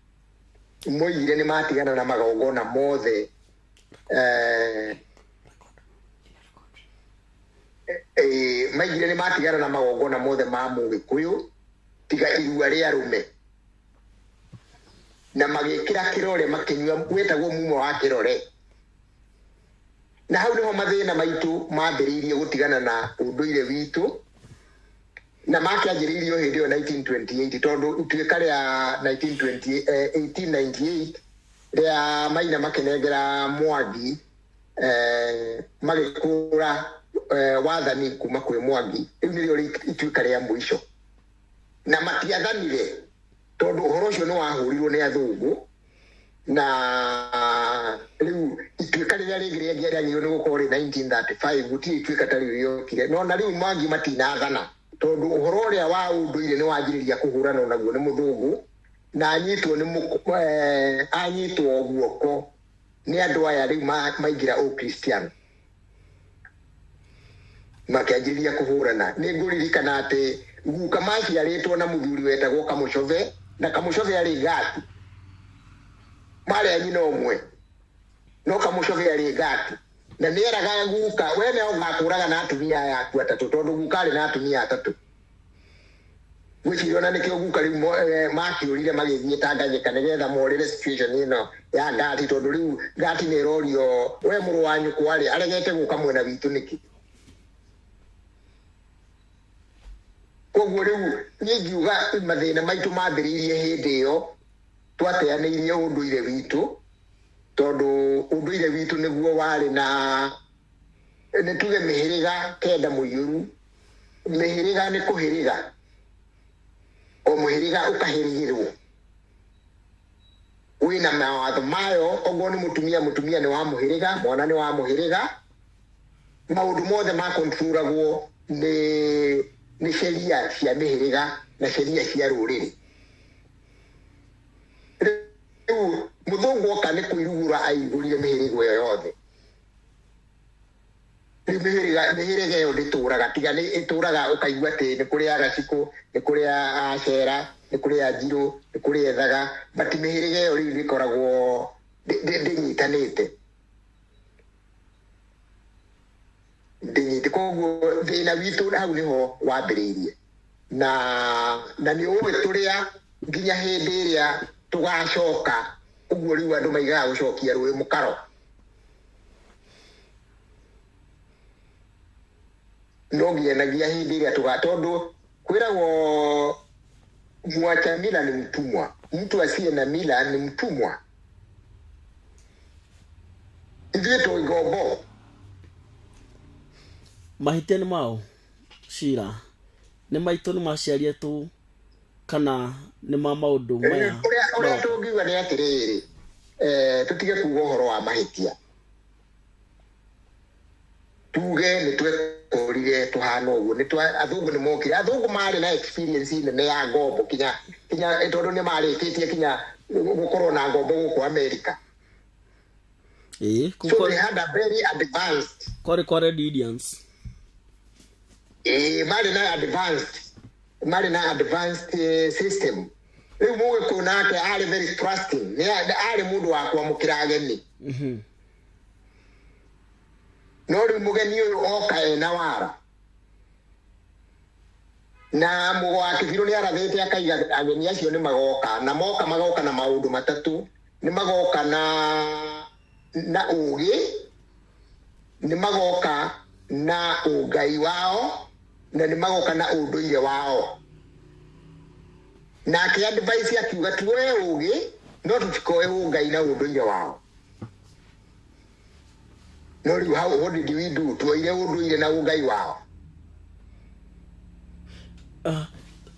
Speaker 1: moigire nĩ matigana na magongona mothe, maigire nĩ matigana na magongona mothe ma mũgĩkũyũ tiga irua rĩa arũme, na magĩkĩra kĩrore, makĩnyua wetagwo mumo wa kĩrore. Na hau nĩho mathĩna maitũ mambĩrĩirie gũtigana na ũndũire witũ, na makĩanjĩrĩirio hĩndĩ ĩyo 1928, tondũ ituĩka rĩa 1898 rĩa Maina makĩnengera Mwangi, magĩkũra wathani kuma kwĩ Mwangi, rĩu nĩrĩo ituĩka rĩa mũico. Na matiathanire tondũ ũhoro ũcio nĩ wahũrirwo nĩ athũngũ, na rĩu ituĩka rĩrĩa rĩngĩ rĩangĩagĩrĩirwo nĩ gũkorwo rĩ 1935, gũtirĩ ituĩka ta rĩu rĩokire. No na rĩu Mwangi matinathana, tondũ ũhoro ũrĩa wa ũndũire nĩ wanjĩrĩria kũhũrana naguo nĩ mũthũngũ, na anyitwo nĩ anyitwo guoko nĩ andũ aya rĩu maingĩra ũkristiano, makĩanjĩrĩria kũhũrana. Nĩ ngũririkana atĩ guka maciarĩtwo na mũthuri wetagwo Kamũcove, na Kamũcove arĩ gati, marĩ a nyina ũmwe, no Kamũcove arĩ gati, na nĩeraga guka we nĩ ũgakũraga na atumia aya aku atatũ, tondũ guka arĩ na atumia atatũ. Gwĩciria ona nĩkĩo guka rĩu makĩũrire magĩthiĩ Tanganyika nĩgetha morĩre situation ĩno ya ngati, tondũ rĩu ngati nĩ ĩrorio we mũrũ wa nyũkwa rĩ aregete gũka mwena witũ nĩkĩ. Koguo rĩu niĩ ngiuga mathĩna maitũ mambĩrĩirie hĩndĩ ĩyo twateanĩirie ũndũire witũ, tondũ ũndũire witũ nĩguo warĩ na nĩ tuge mĩhĩrĩga kenda mũiyũru. Mĩhĩrĩga nĩ kũhĩrĩga, o mũhĩrĩga ũkahĩrĩgĩrwo wĩna mawatho mayo. Okorwo nĩ mũtumia, mũtumia nĩ wa mũhĩrĩga, mwana nĩ wa mũhĩrĩga, maũndũ mothe makontrolagwo nĩ sheria cia mĩhĩrĩga na sheria cia rũrĩrĩ. Rĩu mũthũngũ oka nĩ kũirugũra aihũrire mĩhĩrĩga ĩyo yothe. Rĩu mĩhĩrĩga ĩyo ndĩtũraga, tiga nĩ ĩtũraga ũkaigua atĩ nĩ kũrĩ Agacikũ, nĩ kũrĩ Acera, nĩ kũrĩ Anjirũ, nĩ kũrĩ Ethaga, but mĩhĩrĩga ĩyo rĩu ndĩkoragwo ndĩnyitanĩte. Ndĩnyite. Koguo thĩna witũ hau nĩho wambĩrĩirie, na nĩ ũĩ tũrĩa nginya hĩndĩ ĩrĩa tũgacoka ũguo rĩu andũ maigaga gũcokia rũĩ mũkaro. No nginyagia hĩndĩ ĩrĩa tũga, tondũ kwĩragwo mwacha mila ni mtumwa, mtu asiye na mila ni mtumwa. Ithuĩ twĩ ngombo.
Speaker 2: Mahĩtia nĩ mao Cira, nĩ maitũ, nĩ maciari aitũ, kana nĩ ma maũndũ maya?
Speaker 1: Ũrĩa tũngiuga nĩ atĩrĩrĩ, tũtige kuga ũhoro wa mahĩtia, tuge nĩ twekorire. twatũrire tũhana ũguo. Athũngũ nĩ mokire, athũngũ marĩ na experience nene ya ngombo kinya kinya tondũ nĩ marĩkĩtie kinya gũkorwo na ngombo gũkũ America. So they had a very advanced
Speaker 2: kwarĩ kwa Red Indians.
Speaker 1: Marĩ na advanced system. Rĩu Mũgĩkũyũ nake arĩ very trusting, arĩ mũndũ wa kwamũkĩra ageni. No rĩu mũgeni ũyũ oka ena wara, na mũgo wa Kĩbirũ nĩ arathĩte akaiga ageni acio nĩ magoka, na moka magoka na maũndũ matatũ. Nĩ magoka na ũgĩ, nĩ magoka na ũngai wao, na nĩ magoka na ũndũire wao. Nake advice akiuga tuoe ũgĩ no tũtikoe ũngai na ũndũire wao. No rĩu how what did we do? Tuoire ũndũire na ũngai wao.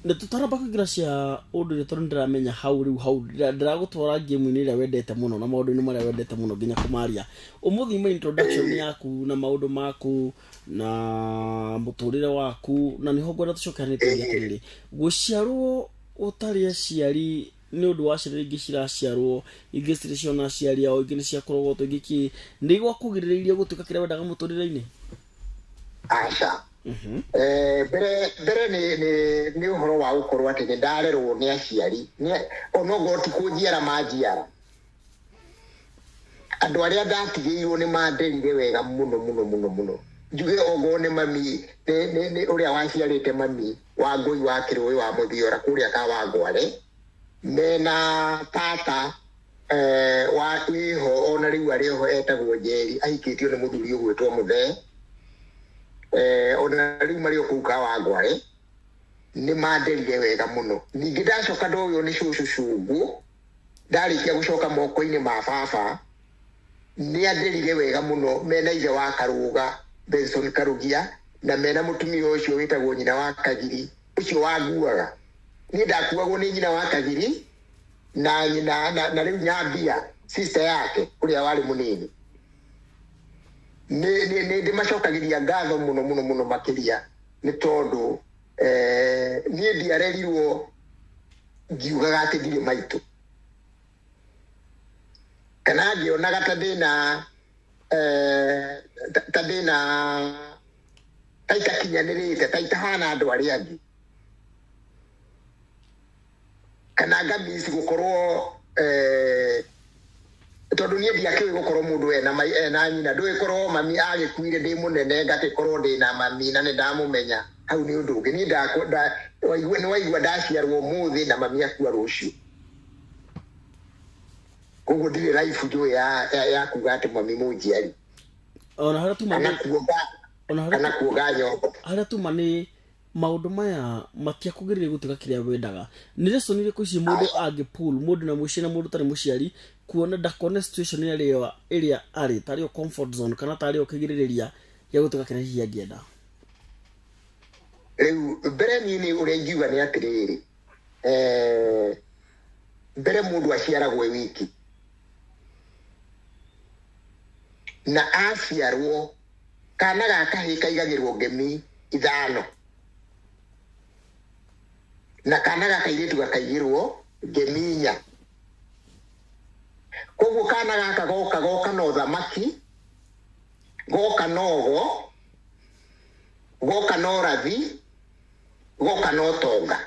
Speaker 2: Nĩ tũtaramba kũingĩra cia ũndũire tondũ ndĩramenya hau rĩu hau ndĩragũtwara game-inĩ ĩrĩa wendete mũno na maũndũ-inĩ marĩa wendete mũno nginya kũmaria. Ũmũthĩ ma introduction yaku na maũndũ maku na mũtũrĩre waku, na nĩho ngwenda tũcokeranĩte atĩrĩrĩ, gũciarwo ũtarĩ aciari nĩ ũndũ wa ciana ingĩ ciraciarwo, ingĩ citirĩ ciona aciari ao, ingĩ nĩ cia kũrogotwo, ingĩ kĩ, nĩ gwakũgirĩrĩirie gũtuĩka kĩrĩa wendaga mũtũrĩre-inĩ?
Speaker 1: Aca. Mbere nĩ ũhoro wa gũkorwo atĩ nĩ ndarerwo nĩ aciari, ona ngorwo ti kũnjiara manjiara, andũ arĩa ndatigĩirwo nĩ manderire wega mũno mũno mũno mũno. Njuge ongorwo nĩ mami, nĩ ũrĩa waciarĩte mami wa Ngũi wa Kĩrũĩ wa Mũthiora kũrĩa Kawangware, mena tata wa wĩho ona rĩu arĩ ho etagwo Njeri, ahikĩtio nĩ mũthuri ũgwĩtwo Mũthee, ona rĩu marĩ o kũu Kawangware, nĩ manderire wega mũno. Ningĩ ndacoka ndoywo nĩ cũcũ Cũngũ, ndarĩkia gũcoka moko-inĩ ma baba, nĩ anderire wega mũno mena ithe wa Karũga Benson Karugia, na mena mũtumia ũcio wĩtagwo nyina wa Kagiri, ũcio wanguaga. Niĩ ndakuagwo nĩ nyina wa Kagiri na nyina na rĩu Nyambia sister yake ũrĩa warĩ mũnini. Nĩ ndĩmacokagĩria ngatho mũno mũno mũno makĩria, nĩ tondũ niĩ ndiarerirwo ngiugaga atĩ ndirĩ maitũ, kana ngĩonaga ta ndĩna ta ndĩna ta itakinyanĩrĩte, ta itahana andũ arĩa angĩ, kana ngamici gũkorwo tondũ niĩ ndiakĩũĩ gũkorwo mũndũ ena nyina. Ndũĩ korwo mami agĩkuire ndĩ mũnene ngagĩkorwo ndĩna mami na nĩ ndamũmenya, hau nĩ ũndũ ũngĩ. Niĩ nĩ waigua ndaciarwo ũmũthĩ na mami akua rũciũ, koguo ndirĩ life njũĩ ya kuga atĩ mami mũnjiari.
Speaker 2: Ona harĩa tuma
Speaker 1: kana kuonga nyongo,
Speaker 2: harĩa tuma nĩ maũndũ maya matiakũgĩrĩire gũtuĩka kĩrĩa wendaga. Nĩ lesson irĩkũ ici mũndũ angĩ pull, mũndũ na mũciĩ na mũndũ ũtarĩ mũciari, kuona ndakone situation ĩrĩa arĩ tarĩ o comfort zone kana tarĩ o kĩgirĩrĩria gĩa gũtuĩka kĩrĩa hihi angĩenda?
Speaker 1: Rĩu mbere niĩ nĩ ũrĩa ingiuga nĩ atĩrĩrĩ, mbere mũndũ aciaragwo e wiki, na aciarwo kana ga kahĩĩ kaigagĩrwo ngemi 5, na kana ga kairĩtu gakaigĩrwo ngemi 4. Koguo kana gaka goka goka na ũthamaki, goka na ũgo, goka na ũrathi, goka na ũtonga,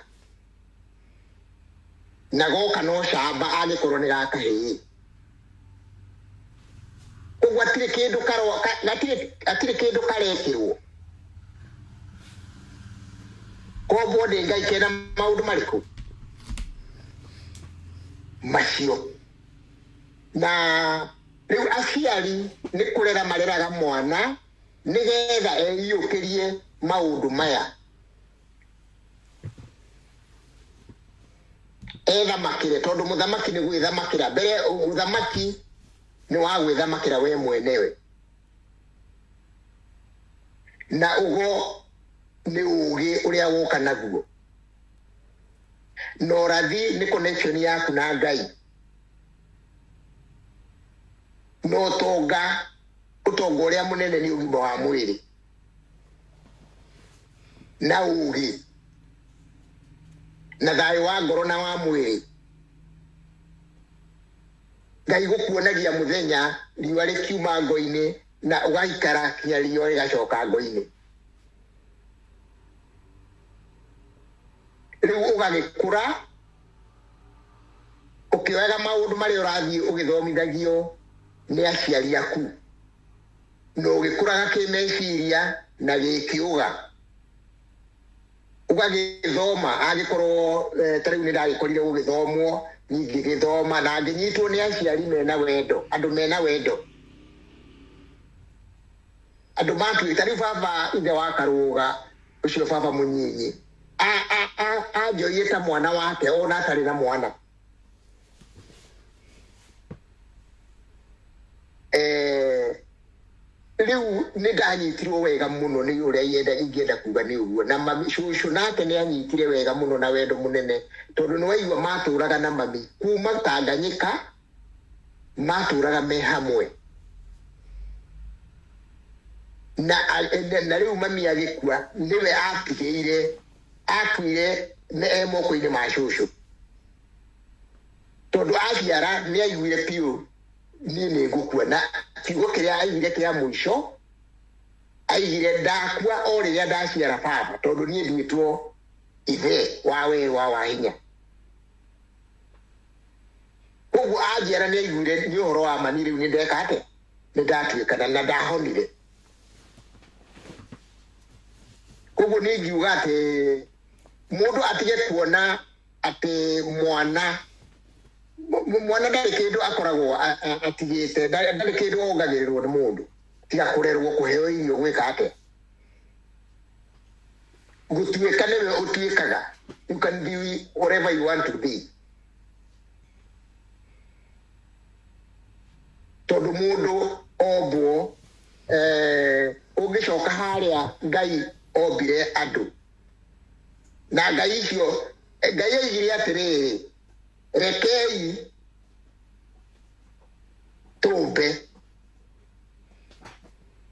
Speaker 1: na goka na ũcamba angĩkorwo nĩ ga kahĩĩ. Koguo hatirĩ kĩndũ hatirĩ kĩndũ karekĩrwo. Koguo nĩ Ngai kena maũndũ marĩkũ macio. Na rĩu aciari nĩ kũrera mareraga mwana nĩgetha eyũkĩrie maũndũ maya, ethamakĩre, tondũ mũthamaki nĩ gwĩthamakĩra. Mbere ũthamaki nĩ wa gwĩthamakĩra we mwenewe, na ũgo nĩ ũgĩ ũrĩa woka naguo, na ũrathi nĩ connection yaku na Ngai, na ũtonga, ũtonga ũrĩa mũnene nĩ ũgima wa mwĩrĩ. Na ũũgĩ na thayũ wa ngoro na wa mwĩrĩ. Ngai gũkuonagia mũthenya riũa rĩkiuma ngo-inĩ na ũgaikara kinya riũa rĩgacoka ngo-inĩ. Rĩu ũgagĩkũra ũkĩoyaga maũndũ marĩa ũrathiĩ ũgĩthomithagio nĩ aciari aku na ũgĩkũraga kĩmeciria na gĩkĩũga ũgagĩthoma angĩkorwo ta rĩu nĩ ndagĩkorire gũgĩthomwo ngĩgĩthoma na ngĩnyitwo nĩ aciari mena wendo, andũ mena wendo, andũ matuĩ ta rĩu baba ithe wa Karũga ũcio baba mũnyinyi anjoire ta mwana wake ona atarĩ na mwana. Rĩu nĩ ndanyitirwo wega mũno nĩ ũrĩa ingĩenda kuga nĩ ũguo. Na mami cũcũ nake nĩ anyitire wega mũno na wendo mũnene tondũ nĩ waigua matũraga na mami kuma Tanganyika matũraga me hamwe na na rĩu mami agĩkua nĩwe atigĩire akuire e moko-inĩ ma cũcũ tondũ aciara nĩ aiguire biũ niĩ nĩ ngũkua na kiugo kĩrĩa aiguire kĩa mũico aigire ndakua o rĩrĩa ndaciara baba tondũ niĩ nduĩtwo ithe wa werũ wa Wahinya. Koguo anjiara nĩ aiguire nĩ ũhoro wa mani rĩu nĩ ndeka atĩa nĩ ndatuĩkana na ndahonire. Koguo nĩ ingiuga atĩ mũndũ atige kuona atĩ mwana mwana ndarĩ kĩndũ akoragwo atigĩte, ndarĩ kĩndũ ongagĩrĩrwo nĩ mũndũ tiga kũrerwo kũheo irio gwĩka atĩa gũtuĩka nĩwe ũtuĩkaga. You can be whatever you want to be tondũ mũndũ ombwo ũngĩcoka harĩa Ngai ombire andũ na Ngai icio Ngai aigire atĩrĩrĩ rekei tũmbe.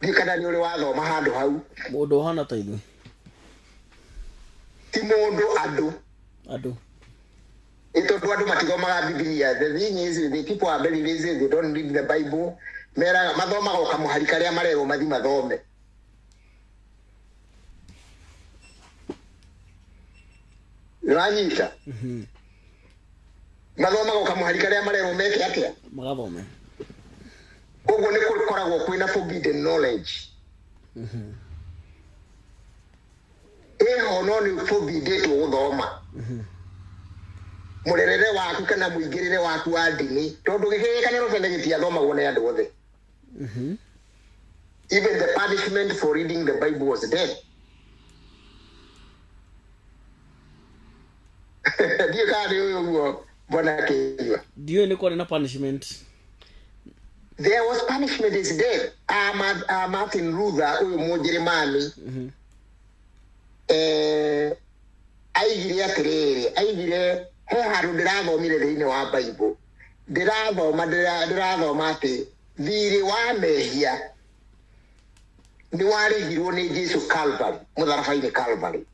Speaker 1: Ndiũĩ kana nĩ ũrĩ wathoma handũ hau.
Speaker 2: Mũndũ ũhana ta ithuĩ.
Speaker 1: Ti mũndũ, andũ.
Speaker 2: Andũ.
Speaker 1: Ĩ tondũ andũ matithomaga Bibilia. The thing is, the people are very lazy, they don't read the Bible. Meraga mathomaga o kamũhari karĩa marerwo mathi mathome. Nĩwanyita? Mathomaga o kamũhari karĩa marerwo meke atĩa?
Speaker 2: Magathome.
Speaker 1: Koguo nĩ gũkoragwo kwĩna forbidden knowledge. Ĩho no nĩ forbidĩtwo gũthoma. Mũrerere waku kana mũingĩrĩre waku wa ndini tondũ gĩkĩrĩkanĩro tene gĩtiathomagwo nĩ andũ othe. Even the punishment for reading the Bible was death. Ndiũĩ kana nĩ ũĩ ũguo Bwana Kĩnyua.
Speaker 2: Ndiũĩ nĩ kwarĩ na punishment.
Speaker 1: There was punishment is death. Martin Luther ũyũ Mũnjĩrĩmani aigire atĩrĩrĩ, aigire he handũ ndĩrathomire thĩinĩ wa Bible ndĩrathoma ndĩrathoma atĩ thirĩ wa mehia nĩ warĩhirwo nĩ Jesu Calvary, mũtharaba-inĩ Calvary.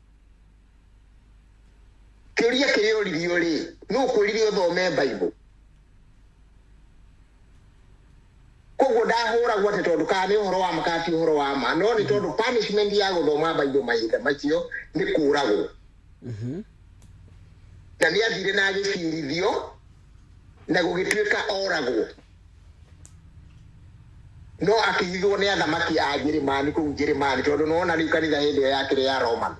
Speaker 1: Kĩũria kĩrĩa ũririo rĩ, nũ ũkwĩrire ũthome Bible? Koguo ndahũragwo atĩ tondũ kana nĩ ũhoro wa ma kana ti ũhoro wa ma, no nĩ tondũ punishment ya gũthoma Bible mahinda macio nĩ kũragwo. Na nĩ athire na agĩcirithio na gũgĩtuĩka oragwo. No akĩhithwo nĩ athamaki a Njĩrĩmani kũu Njĩrĩmani tondũ nĩwona rĩu kanitha hĩndĩ ĩyo yakĩrĩ ya Roman.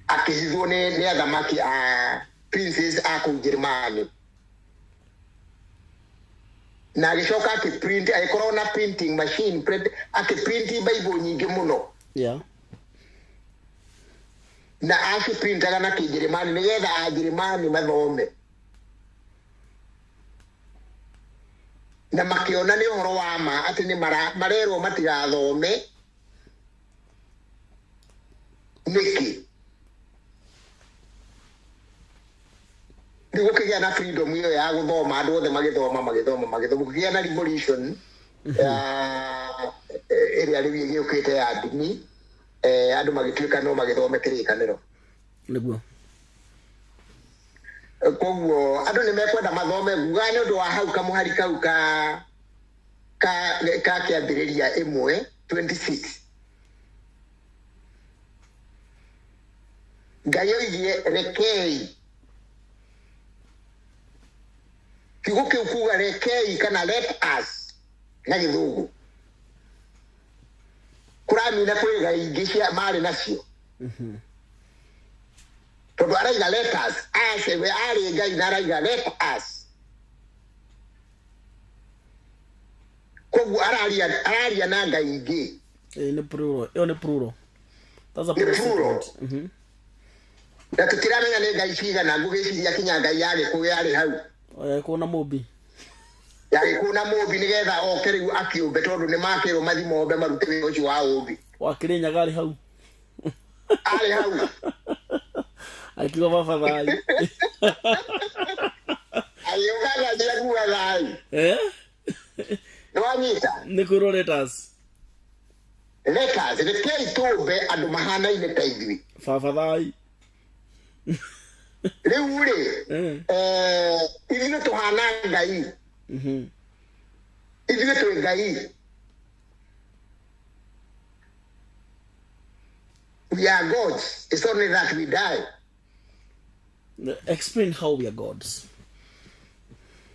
Speaker 1: Akĩhithwo nĩ athamaki a princes a kũu Njĩrĩmani. Na agĩcoka akĩprint, agĩkorwo na printing machine, akĩprint Bible nyingĩ mũno. Na aciprintaga na Kĩnjĩrĩmani nĩgetha Anjĩrĩmani mathome. Na makĩona nĩ ũhoro wa ma atĩ nĩ marerwo matigathome nĩkĩ. Rĩu gũkĩgĩa na freedom ĩyo ya gũthoma, andũ othe magĩthoma, magĩthoma, magĩthoma, gũkĩgĩa na revolution ya ĩrĩa rĩu ĩgĩũkĩte ya ndini. Andũ magĩtuĩka no magĩthome kĩrĩkanĩro.
Speaker 2: Nĩguo.
Speaker 1: Koguo andũ nĩ mekwenda mathome nguga nĩ ũndũ wa hau kamũhari kau ka kĩambĩrĩria 1:26. Ngai oigire rekei, kiugo kĩu kuga rekei kana let us na gĩthũngũ kũramina kwĩ ngai ingĩ cia marĩ nacio, tondũ araiga let us, us we arĩ Ngai na araiga let us, koguo araria na ngai ingĩ.
Speaker 2: Ĩĩ, nĩ plural, ĩyo nĩ plural. That's a
Speaker 1: Nĩ
Speaker 2: plural
Speaker 1: plural.
Speaker 2: statement.
Speaker 1: Na tũtiramenya nĩ ngai cigana, ngũgĩciria kinya ngai ya gĩkũyũ yarĩ hau.
Speaker 2: Oya kuona mũmbi.
Speaker 1: Ya gĩkũyũ na mũmbi, nĩgetha oke rĩu akĩũmbe, tondũ nĩ makĩrwo mathi mombe marute wĩra ũcio wa ũmbi.
Speaker 2: Wa Kĩrĩnyaga arĩ hau.
Speaker 1: Arĩ hau.
Speaker 2: Akiuga baba thayũ.
Speaker 1: Agĩũka ngai akuga thayũ.
Speaker 2: Eh?
Speaker 1: Nĩ wanyita?
Speaker 2: Nĩ kwĩrwo let us.
Speaker 1: Let us, rekei tũmbe andũ mahanaine ta ithuĩ.
Speaker 2: Baba thayũ.
Speaker 1: Rĩu rĩ, ithuĩ tũhana ngai. Ithuĩ twĩ ngai. We are gods. It's only that we die.
Speaker 2: Explain how we are gods.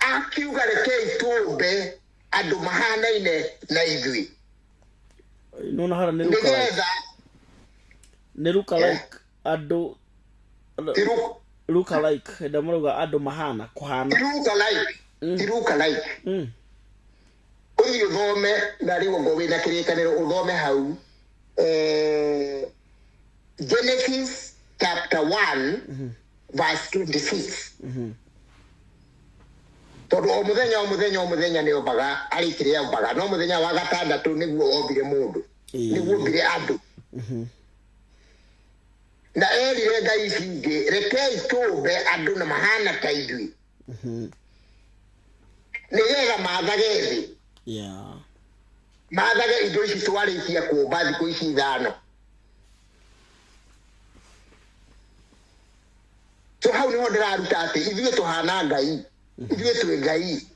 Speaker 1: Akiuga rekei tũmbe andũ mahanaine na ithuĩ.
Speaker 2: Nona hara nĩ look alike.
Speaker 1: Nĩgetha
Speaker 2: Nĩ look alike andũ look alike hĩndĩ marauga andũ mahana kũhana.
Speaker 1: Ti look alike. Ti look alike. Ũthiĩ ũthome na rĩu ongorwo wĩna kĩrĩkanĩro ũthome hau, Genesis chapter 1 verse 26, tondũ o mũthenya o mũthenya o mũthenya nĩ ombaga arĩ kĩrĩa ombaga, no mũthenya wa gatandatũ nĩguo ombire mũndũ. Nĩguo ombire andũ na erire ngai ici ingĩ rekei tũmbe andũ na mahana ta ithuĩ, nĩgetha mathage thĩ, mathage indo ici twarĩkia kũmba thikũ ici 5. So hau nĩho ndĩraruta atĩ ithuĩ tũhana ngai, ithuĩ twĩ ngai.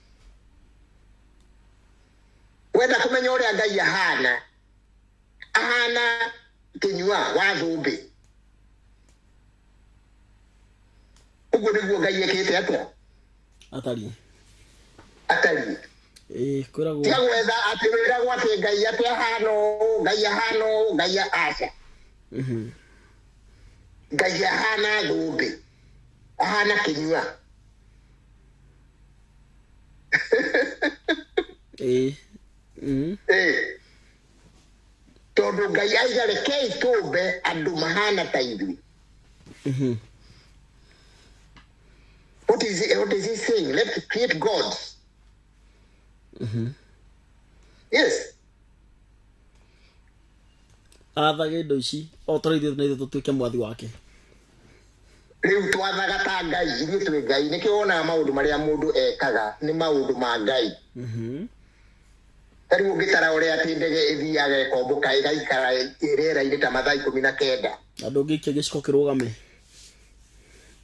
Speaker 1: Wenda kũmenya ũrĩa ngai ahana, ahana kĩnyua wa thũmbĩ. Ũguo nĩguo ngai ekĩte atĩa?
Speaker 2: Atariĩ.
Speaker 1: Atariĩ.
Speaker 2: Ĩĩ, kwĩragwo.
Speaker 1: Tiga gwetha atĩ wĩragwo atĩ ngai atĩ ahana ũũ, ngai ahana ũũ, ngai aca. Ngai ahana thũmbĩ, ahana kĩnyua.
Speaker 2: Ĩĩ.
Speaker 1: Ĩĩ. Tondũ ngai aiga rekei tũmbe andũ mahana ta ithuĩ. What is he saying? Let's create gods. Yes.
Speaker 2: Athage indo ici o ta ithuĩ na ithuĩ tũtuĩke mwathi wake.
Speaker 1: Rĩu twathaga ta ngai, ithuĩ twĩ ngai. Nĩkĩo wonaga maũndũ marĩa mũndũ ekaga nĩ maũndũ ma ngai. Ta rĩu ũngĩtara ũrĩa atĩ ndege ĩthiaga ĩkombũka ĩgaikara rĩera-inĩ ta mathaa 19.
Speaker 2: Na ndũngĩikia gĩciko kĩrũgame.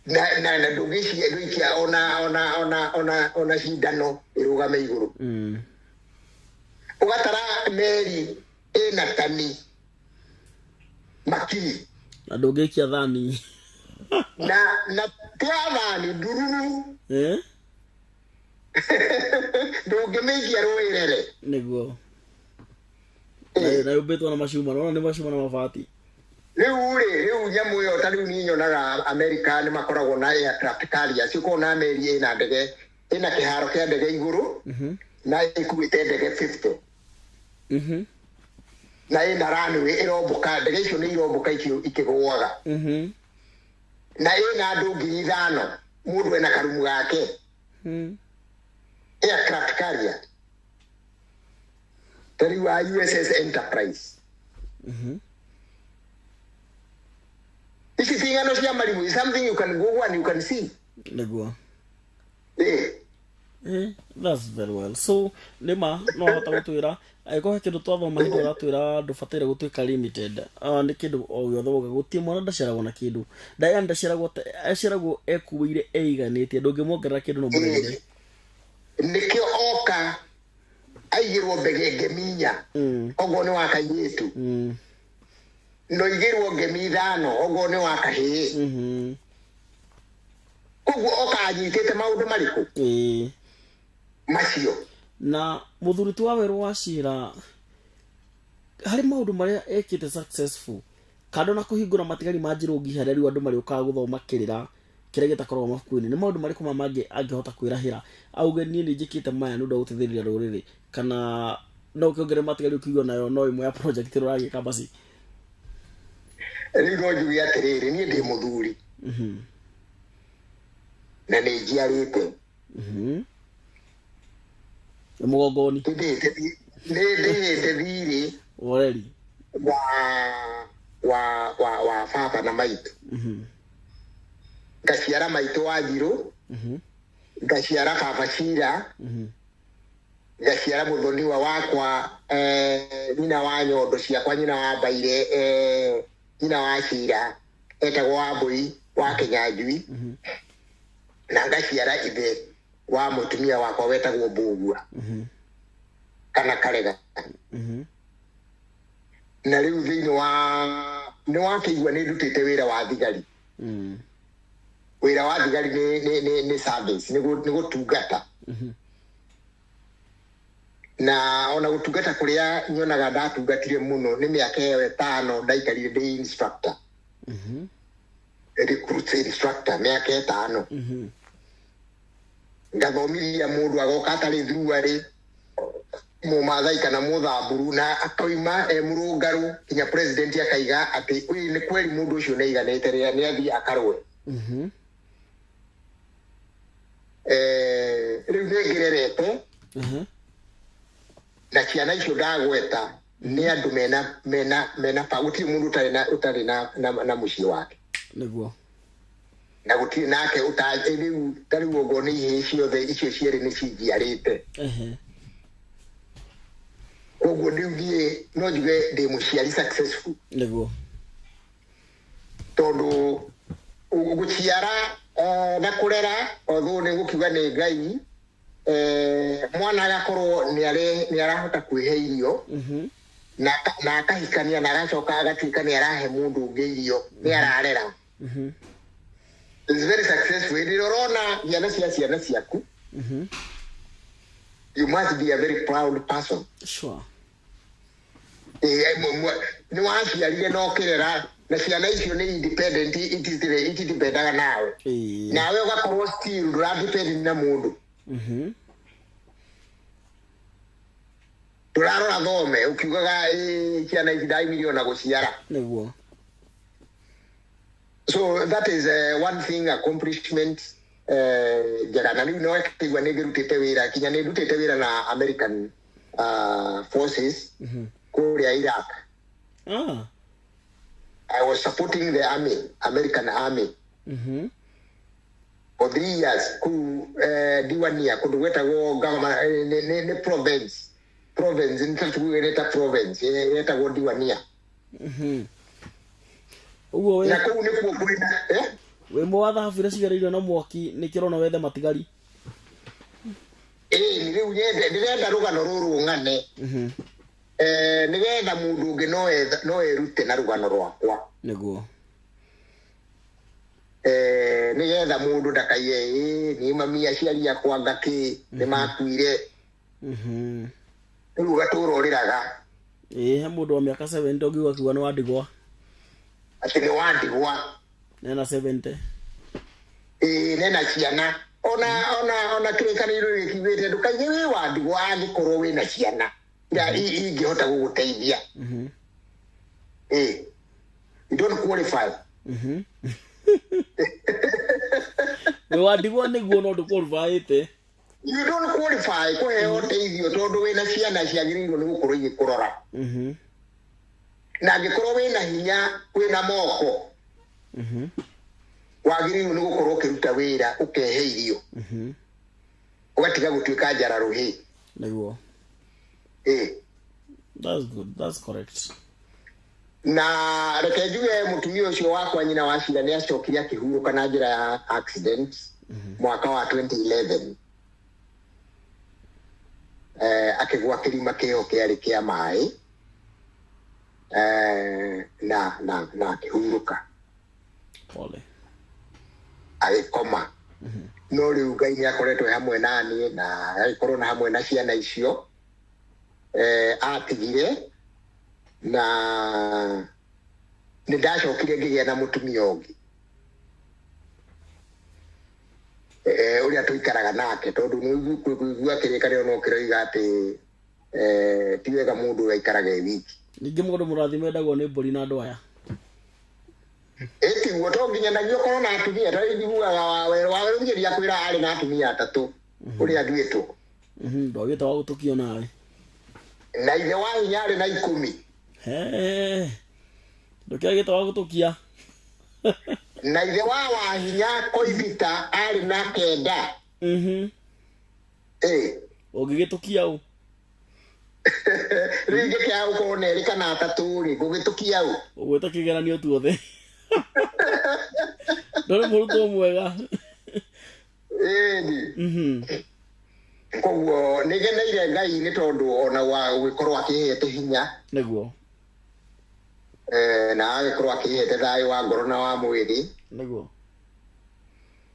Speaker 1: Na ndũngĩikia ona cindano ĩrũgame igũrũ. Ũgatara meri ĩna tani makiri.
Speaker 2: Na ndũngĩikia thani.
Speaker 1: Na tia thani ndururu. Ndũngĩmĩikia rũĩrere.
Speaker 2: Nĩguo. Na yũmbĩtwo na macuma, nĩwona nĩ macuma na mabati.
Speaker 1: Rĩu rĩ, rĩu nyamũ ĩyo ta rĩu niĩ nyonaga America nĩ makoragwo na aircraft carriers, ũkorwo na meri ĩna ndege, ĩna kĩharo kĩa ndege igũrũ, na ĩkuĩte ndege 50. Na ĩna runway ĩrombũka, ndege icio nĩ irombũka ikĩgũaga. Na ĩna andũ 5,000, mũndũ ena karumu gake. Aircraft carrier. Ta rĩu wa USS Enterprise. Ici ti ng'ano cia marigũ, is something you can go and you can see.
Speaker 2: Nĩguo. That's very well. So nĩma no hota gũtwĩra Angĩkorwo he kĩndũ twathoma hĩndĩ ĩrĩa ũratwĩra ndũbataire gũtuĩka limited, ah, nĩ kĩndũ o gĩothe woga gũtirĩ mwana ndaciaragwo na kĩndũ yani ndaciaragwo aciaragwo ekuĩire eiganĩtie, ndũngĩmuongerera kĩndũ no mũrerere.
Speaker 1: Nĩkĩo oka aigĩrwo mbege ngemi inya, oguo nĩ wa kairĩtu, no igĩrwo ngemi ithano, oguo nĩ wa kahĩĩ. Koguo oka anyitĩte maũndũ marĩkũ? Macio.
Speaker 2: Na mũthuri ti wa werũ wa cira harĩ maũndũ marĩa ekĩte successful kando na kũhingũra matigari ma njirũngi harĩa rĩu andũ marĩũkaga gũthoma kĩrĩra kĩrĩa gĩtakoragwo mabuku-inĩ, nĩ maũndũ marĩkũ ma mangĩ angĩhota kwĩrahĩra auge niĩ nĩ njĩkĩte maya nĩ ũndũ wa gũteithĩrĩria rũrĩrĩ, kana no ũkĩongerere matigari ũkiuga nayo no ĩmwe ya project ĩrĩa ũragĩka basi?
Speaker 1: Rĩu no njuge atĩrĩrĩ, niĩ ndĩ mũthuri na nĩ njiarĩte.
Speaker 2: Nĩ mũgongoni.
Speaker 1: Nĩ ndĩhĩte thirĩ
Speaker 2: woreri
Speaker 1: wa baba na maitũ. Ngaciara maitũ wa Njirũ, ngaciara baba Cira, ngaciara mũthoniwa wakwa, nyina wa nyondo ciakwa, nyina wa Mbaire, nyina wa Cira etagwo Wambũi wa Kĩnyanjui, na ngaciara ithe wa mũtumia wakwa wetagwo Mbũgua kana Karega. Na rĩu thĩinĩ wa nĩ wakĩigua nĩ ndutĩte wĩra wa thigari. Wĩra wa thigari nĩ service, nĩ gũtungata. Na ona gũtungata kũrĩa nyonaga ndatungatire mũno nĩ mĩaka ĩyo 5 ndaikarire ndĩ instructor. Recruit instructor mĩaka 5. Ngathomithia mũndũ agoka atarĩ thuruarĩ, mũmathai kana mũthamburu, na akoima e mũrũngarũ nginya president akaiga atĩ ũyũ nĩ kweri mũndũ ũcio nĩ aiganĩte rĩrĩa nĩ athiĩ akarũe. Rĩu nĩ ngĩrerete na ciana icio ndagweta nĩ andũ mena ba, gũtirĩ mũndũ ũtarĩ na mũciĩ wake.
Speaker 2: Nĩguo.
Speaker 1: Na gũtirĩ nake rĩu ta rĩu okorwo nĩ ihĩĩ ciothe icio cierĩ nĩ cinjiarĩte. Koguo rĩu niĩ no njuge ndĩ mũciari successful.
Speaker 2: Nĩguo.
Speaker 1: Tondũ gũciara na kũrera, although nĩ gũkiuga nĩ Ngai, mwana agakorwo nĩ arahota kwĩhe irio, na akahikania na agacoka agatuĩka nĩ arahe mũndũ ũngĩ irio, nĩ ararera. It's very successful. Hĩndĩ ĩrĩa ũrona ciana cia ciana ciaku, you must be a very proud person. Nĩ waciarire na ũkĩrera, na ciana icio nĩ independent, itidependaga nawe. Nawe ũgakorwo still ndũradepend na mũndũ. Ndũrarora thome ũkiugaga, ciana ici ndaimirio na gũciara.
Speaker 2: Nĩguo.
Speaker 1: So that is one thing, accomplishment njega. Na rĩu no kĩigua nĩ ngĩrutĩte wĩra, kinya nĩ ndutĩte wĩra na American forces kũrĩa Iraq. I was supporting the army, American army, for 3 years kũu Diwania, kũndũ gwetagwo government, nĩ province, province nĩ ta tuge nĩ ta province yetagwo Diwania.
Speaker 2: Ũguo
Speaker 1: Na kũu nĩkuo kwĩna,
Speaker 2: wĩ mũ wa thahabu iria cigereirio na mwaki, nĩkĩo ũrona wethe matigari.
Speaker 1: Ĩĩ, rĩu ndĩrenda rũgano rũrũ ng'ane. Nĩgetha mũndũ ũngĩ no erute na rũgano rwakwa.
Speaker 2: Nĩguo.
Speaker 1: Nĩgetha mũndũ ndakaiye, niĩ mami aciari akwa ngakĩ nĩ makuire. Rĩu ũgatũra ũrĩraga.
Speaker 2: Ĩĩ, he mũndũ wa mĩaka 70 ũngiuga akiuga nĩ wa ndigwa.
Speaker 1: Atĩ nĩ wa ndigwa.
Speaker 2: Nena 70.
Speaker 1: Ĩĩ, nena ciana. Ona kĩrĩkanĩro gĩkiugĩte ndũkaige wĩ wa ndigwa angĩkorwo wĩna ciana. Ya, ingĩhota gũgũteithia. Ĩĩ. You don't qualify.
Speaker 2: Wĩ wa ndigwa nĩguo no ndũqualifyĩte.
Speaker 1: You don't qualify kũheo ũteithio tondũ wĩna ciana ciagĩrĩirwo nĩ gũkorwo igĩkũrora. Na angĩkorwo wĩna hinya, wĩna moko, wagĩrĩirwo nĩ gũkorwo ũkĩruta wĩra ũkehe irio. Ũgatiga gũtuĩka njara rũhĩ.
Speaker 2: Nĩguo.
Speaker 1: Ĩĩ.
Speaker 2: That's good. That's correct.
Speaker 1: Na reke njuge mũtumia ũcio wakwa nyina wa Cira nĩ acokire akĩhurũka na njĩra ya accident mwaka wa 2011, akĩgwa kĩrima kĩho kĩarĩ kĩa maĩ, na akĩhurũka.
Speaker 2: Pole.
Speaker 1: Agĩkoma. No rĩu Ngai nĩ akoretwo e hamwe na niĩ na agĩkorwo na hamwe na ciana icio atigire, na nĩ ndacokire ngĩgĩa na mũtumia ũngĩ ũrĩa tũikaraga nake, tondũ nĩ kũigua kĩrĩkanĩro no kĩroiga atĩ ti wega mũndũ aikaraga e wiki.
Speaker 2: Ningĩ mũndũ mũrathime endagwo nĩ mbũri na andũ aya.
Speaker 1: Ĩtiguo to nginyanagia ũkorwo na atumia, tondũ njiguaga wawerũ nginya kwĩra arĩ na atumia atatũ ũrĩa nduĩtwo.
Speaker 2: Ndwagĩte wa gũtũkio nawe.
Speaker 1: Na ithe wa hinya arĩ na 10.
Speaker 2: He. Ndũkĩagĩte wa gũtũkia.
Speaker 1: Na ithe wa Wahinya Koibita arĩ na 9.
Speaker 2: Ũngĩgĩtũkia ũ?
Speaker 1: Rĩu ingĩkĩaga gũkorwo na erĩ kana atatũ rĩ, ngũgĩtũkia ũ?
Speaker 2: Ũgwĩta kĩgeranio tuothe. Ndũrĩ mũrutwo mwega.
Speaker 1: Ĩni. Koguo nĩ ngeneire Ngai nĩ tondũ ona wa gũgĩkorwo akĩhete hinya.
Speaker 2: Nĩguo.
Speaker 1: Na agĩkorwo akĩhete thayũ wa ngoro na wa mwĩrĩ.
Speaker 2: Nĩguo.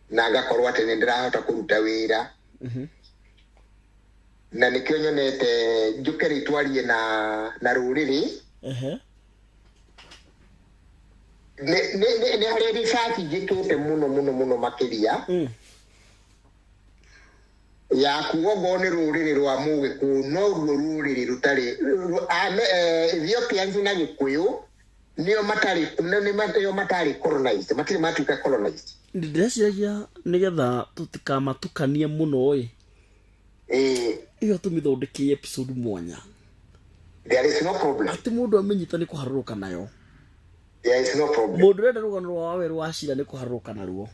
Speaker 1: Na ngakorwo atĩ nĩ ndĩrahota kũruta wĩra. Na nĩkĩo nyonete njũke rĩu twarie na rũrĩrĩ. Nĩ harĩ research njĩkĩte mũno mũno mũno makĩria. Ya kuga okorwo nĩ rũrĩrĩ rwa Mũgĩkũyũ no ruo rũrĩrĩ rũtarĩ Ethiopians na Gĩkũyũ nĩo matarĩ, nĩo matarĩ colonized, matirĩ matuĩka colonized.
Speaker 2: Ndĩreciragia nĩgetha tũtikamatukanie mũno ĩ. Ĩyo tũmĩthondeke episode mwanya.
Speaker 1: There is no problem.
Speaker 2: Atĩ mũndũ amenyita nĩ kũharũrũka nayo.
Speaker 1: There is no problem.
Speaker 2: Mũndũ ũrenda rũgano rwa Wawerũ wa Cira nĩ kũharũrũka naruo.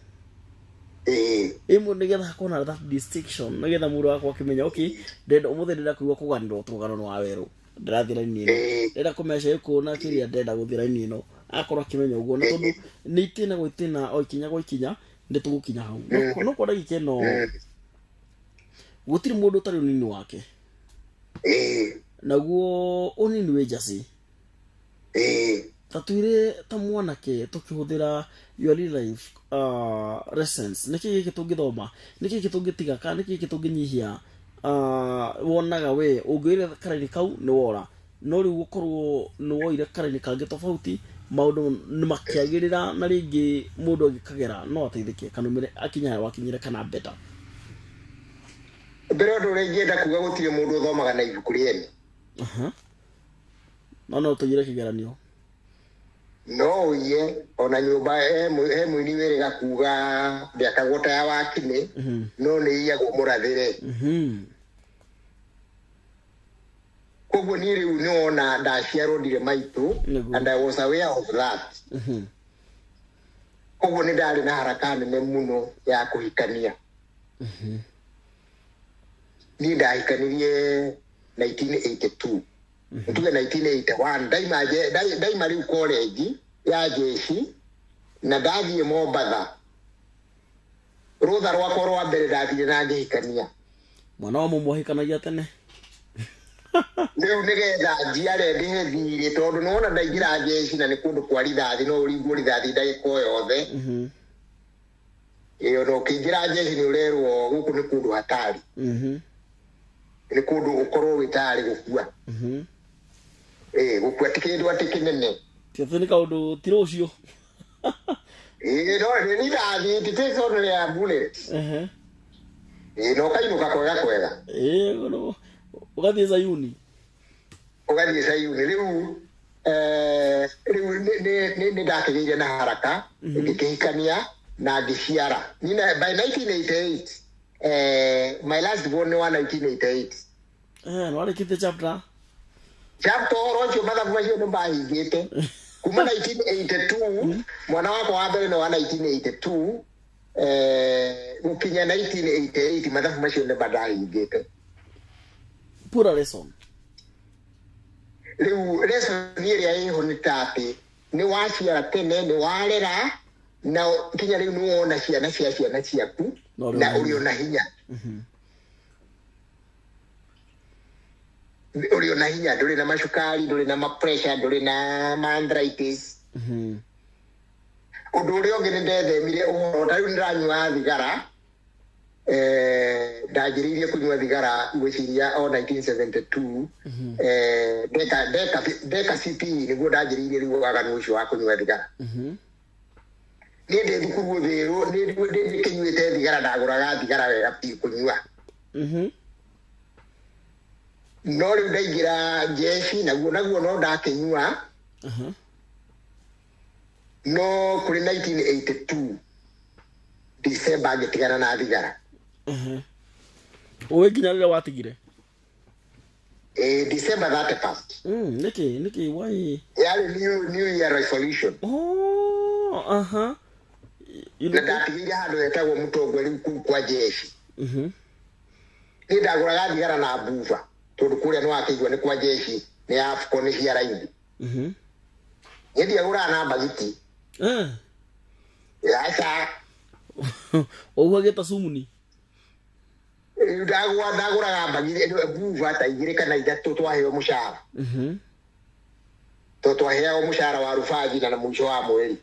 Speaker 2: Ĩmwe nĩgetha hakorwo na that distinction, nĩgetha mũndũ agakorwo akĩmenya, okay, ndĩrenda ũmũthĩ ndĩrenda kũigua kũganĩrwo rũgano rwa Wawerũ, ndĩrathiĩ raini ĩno. Ndĩrenda kũmenya Gĩkũyũ na kĩrĩa ndĩrenda gũthiĩ raini ĩno. Agakorwo akĩmenya ũguo, na tondũ nĩ itĩna gwa itĩna, o ikinya gwa ikinya, nĩ tũgũkinya hau. No kwa ndagĩka ĩno, gũtirĩ mũndũ ũtarĩ ũnini wake. Naguo ũnini wĩ njacĩ. Ta twĩre ta mwanake tũkĩhũthĩra your real life lessons, nĩkĩ gĩkĩ tũngĩthoma, nĩkĩ gĩkĩ tũngĩtiga, kana nĩkĩ gĩkĩ tũngĩnyihia, wonaga we ũngĩoire karaini kau nĩ wora, no rĩu gũkorwo nĩ woire karaini kangĩ tofauti, maũndũ nĩ makĩagĩrĩra, na rĩngĩ mũndũ angĩkagera no ateithĩke kana ũmĩre akinya harĩa wakinyire kana better.
Speaker 1: Mbere ũndũ ũrĩa ingĩenda kuga, gũtirĩ mũndũ ũthomaga na ibuku rĩene.
Speaker 2: No no tũiyĩre kĩgeranio.
Speaker 1: No ũiye ona nyũmba he mũini wĩrĩga kuga ndĩakagwo ta ya Wakinĩ, no nĩ iyagwo mũrathĩre. Koguo niĩ rĩu nĩwona ndaciarwo ndirĩ maitũ, and I was aware of that. Koguo nĩ ndarĩ na haraka nene mũno ya kũhikania. Niĩ ndahikanirie 1982. Tuge 1981, ndaima rĩu college ya jeshi na ndathiĩ Mombatha. Rũtha rwakwa rwa mbere ndathire na ngĩhikania.
Speaker 2: Mwana wa mũmwe ahikanagia tene.
Speaker 1: Rĩu nĩgetha njiare ndĩhe thirĩ, tondũ nĩwona ndaingĩra jeshi na nĩ kũndũ kwa rithathi, no ũringwo rithathi ndagĩka o yothe. Ĩyo, na ũkĩingĩra jeshi nĩ ũrerwo gũkũ nĩ kũndũ hatari. Nĩ kũndũ ũkorwo wĩ tayarĩ gũkua. Gũkua ti kĩndũ atĩ kĩnene.
Speaker 2: Ti atĩ nĩ kaũndũ ti rũciũ.
Speaker 1: No nĩ rithathi, ti takes only a bullet. Na ũkainũka kwega kwega.
Speaker 2: No, ũgathiĩ Zayuni.
Speaker 1: Ũgathiĩ Zayuni. Rĩu, rĩu nĩ ndakĩgĩire na haraka, ngĩkĩhikania na ngĩciara. Nina, by 1988, my last born wa 1988.
Speaker 2: Nĩ warĩkĩtie chapter?
Speaker 1: Chapter ũhoro ũcio mathabu macio nĩ mahingĩte. Kuma 1982, mwana wakwa wa mbere nĩ wa 1982, gũkinya 1988 mathabu macio nĩ mandahingĩte.
Speaker 2: Put a lesson.
Speaker 1: Rĩu lesson ĩrĩa ĩho nĩ ta atĩ nĩ waciara tene, nĩ warera, na nginya rĩu nĩ wona ciana cia ciana ciaku
Speaker 2: Na ũrĩ
Speaker 1: na
Speaker 2: ona
Speaker 1: ũrĩ
Speaker 2: hinya.
Speaker 1: ona hinya. Ũrĩ ona hinya, ndũrĩ na macukari, ndũrĩ na mapressure, ndũrĩ na maarthritis. Ũndũ ũrĩa ũngĩ nĩ ndethemire ũhoro, ta rĩu nĩndanyua thigara, ndanjĩrĩirie kũnyua thigara ngwĩciria o 1972, ndeka CPE nĩguo ndanjĩrĩirie rĩu waganu ũcio wa kũnyua thigara. Niĩ ndĩ thukuru Ũthĩrũ, ndĩkĩnyuĩte thigara, ndagũraga thigara wega biũ kũnyua. No rĩu ndaingĩra njeci, naguo no ndakĩnyua. No kũrĩ 1982 December ngĩtigana na thigara.
Speaker 2: Ũĩ nginya rĩrĩa watigire?
Speaker 1: December 31st.
Speaker 2: Nĩkĩ why?
Speaker 1: Yarĩ new year resolution.
Speaker 2: Oh, aha. You
Speaker 1: Na
Speaker 2: know.
Speaker 1: ndatigĩire handũ hetagwo Mũtongwe rĩu kũu kwa jeshi. Niĩ ndagũraga thigara na mbuba tondũ kũrĩa nĩ wakĩigua nĩ kwa jeshi, nĩ AFCON, nĩ cia raithi. Niĩ ndiagũraga na mbagiti. Aca.
Speaker 2: Ũhuhagĩta cumuni?
Speaker 1: Rĩu ndagũraga mbagiti mbuba ta 2 kana 3 twaheo mũcara. Tondũ twaheagwo mũcara wa rubathi na mũico wa mweri.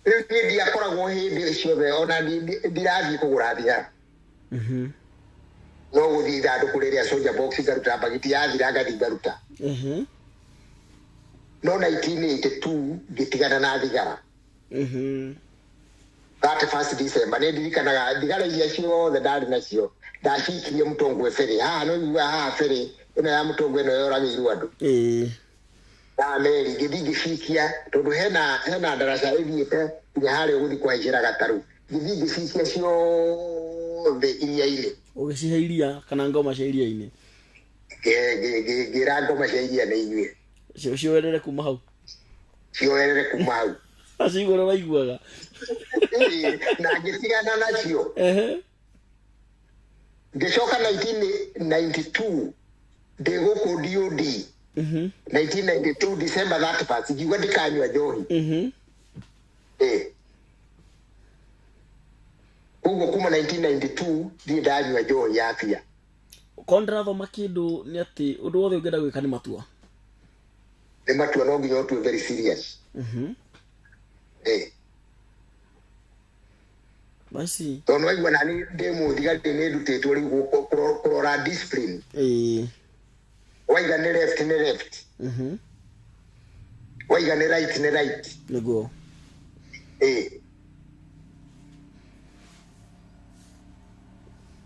Speaker 1: Rĩu niĩ ndiakoragwo hĩndĩ ciothe ona ndirathiĩ kũgũra thigara. No gũthiĩ ithandũkũ rĩrĩa soldier box ngaruta mbagiti yathira ngathiĩ ngaruta. No 1982 ngĩtigana na thigara. 31st December nĩ ndirikanaga thigara iria ciothe ndarĩ nacio ndacikirie Mũtongwe ferry. Haha no igua haha ferry ĩno ya Mũtongwe ĩno yoragĩirwo andũ. Na meri ngĩthiĩ ngĩcikia tondũ hena ndaraca ĩthiĩte nginya harĩa ũgũthiĩ kũhaicĩra gatarũ. Ngĩthiĩ ngĩcikia ciothe iria-inĩ.
Speaker 2: Ũgĩcihe iria kana ngoma cia iria-inĩ?
Speaker 1: Ngĩra ngoma cia iria nĩ inyuĩ.
Speaker 2: Cioerere kuma hau.
Speaker 1: Cioerere kuma hau.
Speaker 2: Acio igũrũ waiguaga.
Speaker 1: Na ngĩtigana nacio. Ngĩcoka 1992 ndĩ gũkũ DOD. 1992 December 31st ngiuga ndikanyua njohi. Koguo kuma 1992 ndirĩ ndanyua njohi ya bia.
Speaker 2: Korwo ndĩrathoma kĩndũ nĩ atĩ ũndũ wothe ũngĩenda gwĩka nĩ matua.
Speaker 1: Nĩ matua, no nginya ũtue very serious.
Speaker 2: Basi.
Speaker 1: Tondũ waigua nani ndĩ mũthigari nĩ ndutĩtwo rĩu kũrora discipline. Waiga nĩ left nĩ left. Waiga nĩ right nĩ right.
Speaker 2: Nĩguo.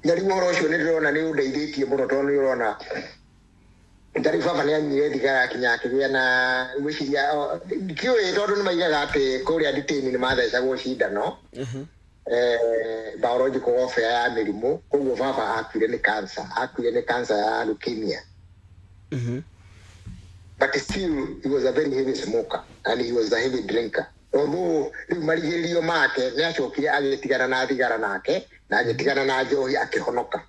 Speaker 1: Na rĩu ũhoro ũcio nĩ ndĩrona nĩ ũndeithĩtie mũno tondũ nĩ ũrona ta rĩu baba nĩ anyuire thigara kinya akĩgĩa na ngwĩciria, ndiũĩ tondũ nĩ maigaga atĩ kũrĩa nditĩni nĩ mathecagwo cindano. Biological warfare ya mĩrimũ, koguo baba akuire nĩ cancer, akuire nĩ cancer ya leukemia. But still he was a very heavy smoker and he was a heavy drinker. Although rĩu marigĩrĩrio make nĩ acokire agĩtigana na thigara nake na agĩtigana na njohi akĩhonoka.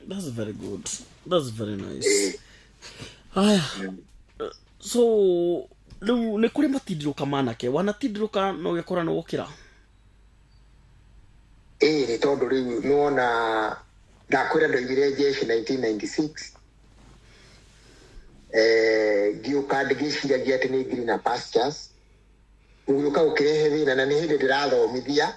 Speaker 2: That's very good. That's very nice. Haya. So rĩu nĩ kũrĩ matindirũka manake, wanatindirũka na ũgĩkora nĩ wokĩra?
Speaker 1: Nĩ tondũ rĩu nĩwona ndakwĩra ndoimire jeshi 1996. Ngĩũka ngĩciragia atĩ nĩ greener pastures. Ũgĩũka ũkĩrehe thĩna na nĩ hĩndĩ ndĩrathomithia.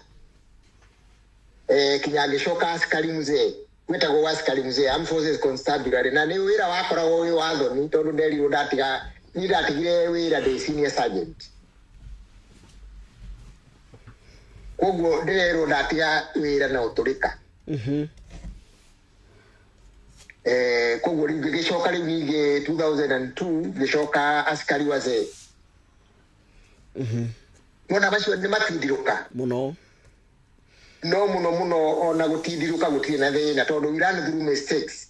Speaker 1: Kinya ngĩcoka askari mzee, gwĩtagwo askari mzee, Armed Forces Constabulary, na nĩ wĩra wakoragwo wĩ wa thoni tondũ nderirwo ndatiga, niĩ ndatigire wĩra ndĩ senior sergeant. Koguo ndĩrerwo ndatiga wĩra na ũtũrĩka. Koguo rĩu ngĩgĩcoka rĩu ningĩ 2002 ngĩcoka askari wazee. Mona macio nĩ matindirũka.
Speaker 2: Mũno.
Speaker 1: No mũno mũno ona gũtindirũka gũtirĩ na thĩna tondũ we run through mistakes.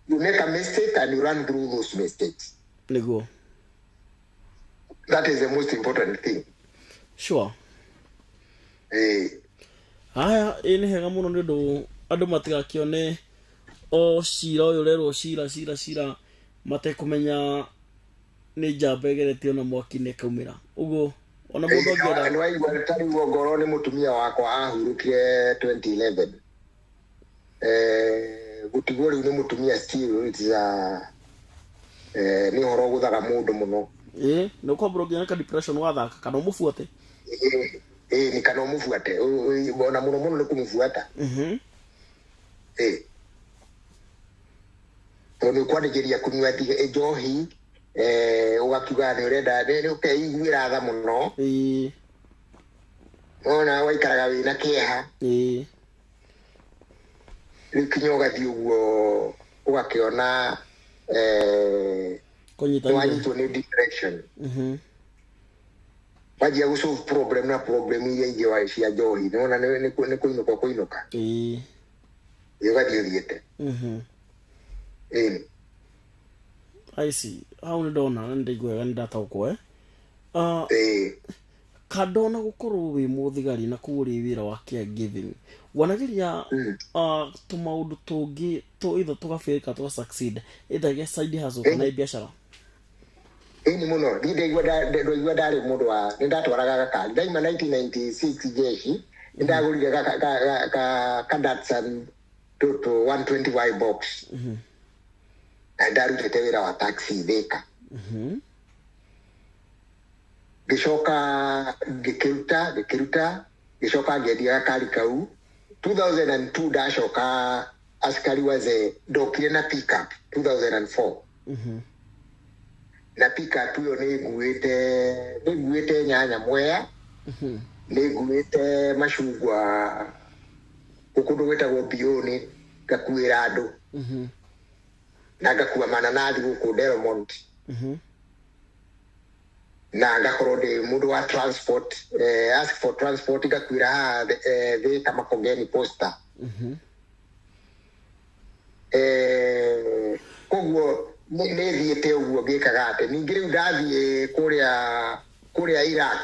Speaker 1: You make a mistake and you run through those mistakes.
Speaker 2: Nĩguo.
Speaker 1: That is the most important thing.
Speaker 2: Sure. Haya, ĩ nĩ hega mũno nĩ ũndũ Andũ matigakĩone o cira ũyũ ũrerwo cira cira cira matekũmenya nĩ njamba ĩgeretio na mwaki nĩ ĩkaumĩra ũguo ona mũndũ angĩenda.
Speaker 1: Nĩ waigua ta rĩu ongorwo nĩ mũtumia wakwa ahurũkire 2011, gũtigwo rĩu nĩ mũtumia still it is a nĩ ũhoro ũgũthaga mũndũ mũno.
Speaker 2: Ĩ nĩ ũkwambũra nginya ka depression wathaka kana ũmũbuate.
Speaker 1: Ĩ nĩ kana ũmũbuate, ona mũno mũno nĩ kũmũbuata. Ĩ tondũ nĩ ũkwandĩkĩria kũnyua njohi, ũgakiuga nĩ ũrenda nĩ ũkeiguĩra tha mũno. Ona waikaraga wĩna kĩeha. Rĩu kinya ũgathiĩ ũguo ũgakĩona
Speaker 2: kũnyita.
Speaker 1: Nĩwanyitwo nĩ depression. Wanjia gũ solve problem na problem iria ingĩ wa cia njohi, nĩwona nĩ kũinũka kũinũka. Ĩ ũgathiĩ ũthiĩte. Ĩni.
Speaker 2: I see. Hau nĩ ndona na nĩ ndaigua wega, nĩ ndataũkwo.
Speaker 1: Ĩ.
Speaker 2: Kando na gũkorwo wĩ mũthigari na kũu ũrĩ wĩra wa caregiving, wanageria tũmaũndũ tũngĩ tũ either tũgafail kana tũga succeed, either ge side hustle kana biacara?
Speaker 1: Ĩni mũno. Niĩ ndaigua ndarĩ mũndũ wa nĩ ndatwaraga gakari ndaima 1996 jeshi, nĩ ndagũrire ka Datsun tũtũ 120 Y box na ndarutĩte wĩra wa taxi Thika. Ngĩcoka ngĩkĩruta ngĩcoka ngĩendia gakari kau 2002. Ndacoka askari wazee, ndokire na pickup 2004. Na pickup ĩyo nĩ nguĩte nyanya Mwea, nĩ nguĩte macungwa kũndũ gwĩtagwo Biũnĩ, ngakuĩra andũ na ngakua mananathi gũkũ Delmont na ngakorwo ndĩ mũndũ wa transport, ask for transport, ngakuĩra haha Thika Makongeni Posta. Koguo nĩ thiĩte ũguo ngĩkaga atĩ ningĩ rĩu ndathiĩ kũrĩa Iraq,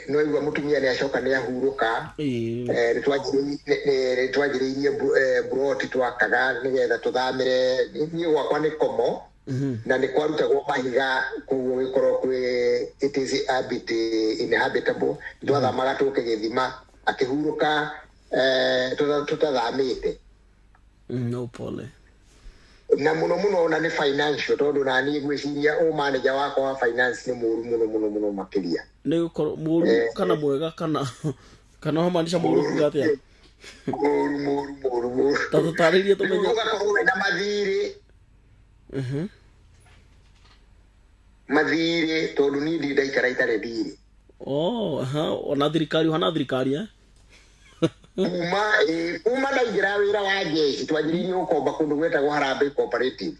Speaker 1: no igua mũtumia nĩ acoka nĩ ahurũka. Nĩ twanjĩrĩirie buroti twakaga nĩgetha tũthamĩre. Niĩ gwakwa nĩ Komo na nĩ kwarutagwo mahiga, koguo gĩkorwo kwĩ it is a bit inhabitable. Twathamaga tũke gĩthima akĩhurũka, tũtathamĩte.
Speaker 2: No pole.
Speaker 1: Na mũno mũno ona nĩ financial, tondũ na niĩ ngwĩciria ũ manager wakwa wa finance nĩ mũru mũno mũno mũno makĩria.
Speaker 2: Nĩ gũkorwo mũru kana mwega kana wamaanisha mũru kuga atĩa?
Speaker 1: Mũru mũru mũru mũru.
Speaker 2: Ta tũtarĩrie
Speaker 1: Rĩu
Speaker 2: tũmenye.
Speaker 1: Ũgakorwo wĩna mathirĩ mathirĩ, tondũ niĩ ndirĩ ndaikara itarĩ thirĩ.
Speaker 2: Oh, aha, ona thirikari ũhana thirikari, eh?
Speaker 1: Kuma ndaingĩra wĩra wa jeshi, twanjĩrĩirie gũkomba kũndũ gwetagwo Harambee Cooperative.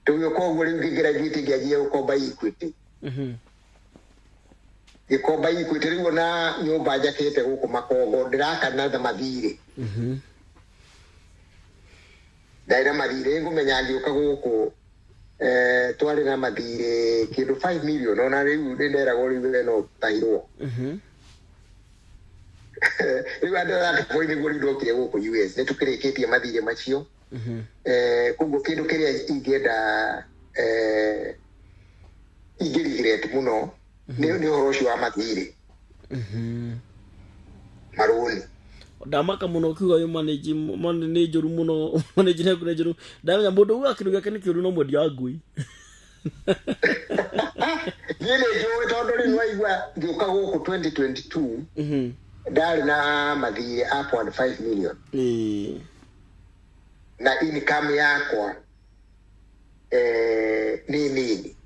Speaker 1: Tũgĩũka ũguo rĩu ngĩgraduate, ngĩanjia gũkomba Equity. Gĩkomba Equity, rĩu ona nyũmba njakĩte gũkũ Makongo ndĩraka na mathirĩ. Ndarĩ na mathirĩ, ngũmenya ngĩũka gũkũ twarĩ na mathirĩ kĩndũ 5 million, ona rĩu nĩ nderagwo rĩu we no ũtahirwo. Rĩu andũ that point nĩguo rĩu ndokire gũkũ US nĩ tũkĩrĩkĩtie mathirĩ macio. Koguo kĩndũ kĩrĩa ingĩenda, ingĩ regret mũno nĩ ũhoro ũcio wa mathirĩ, marũni.
Speaker 2: Ndamaka mũno ũkiuga ũyũ manage nĩ njũru mũno, manage yaku nĩ njũru. Ndamenya mũndũ ugaga kĩndũ gĩake nĩ kĩũru no mwendia wa ngui.
Speaker 1: Niĩ nĩ njũĩ, tondũ rĩu waigua ngĩũka gũkũ 2022 ndarĩ na mathirĩ upward 5 million na income yakwa nĩ nini,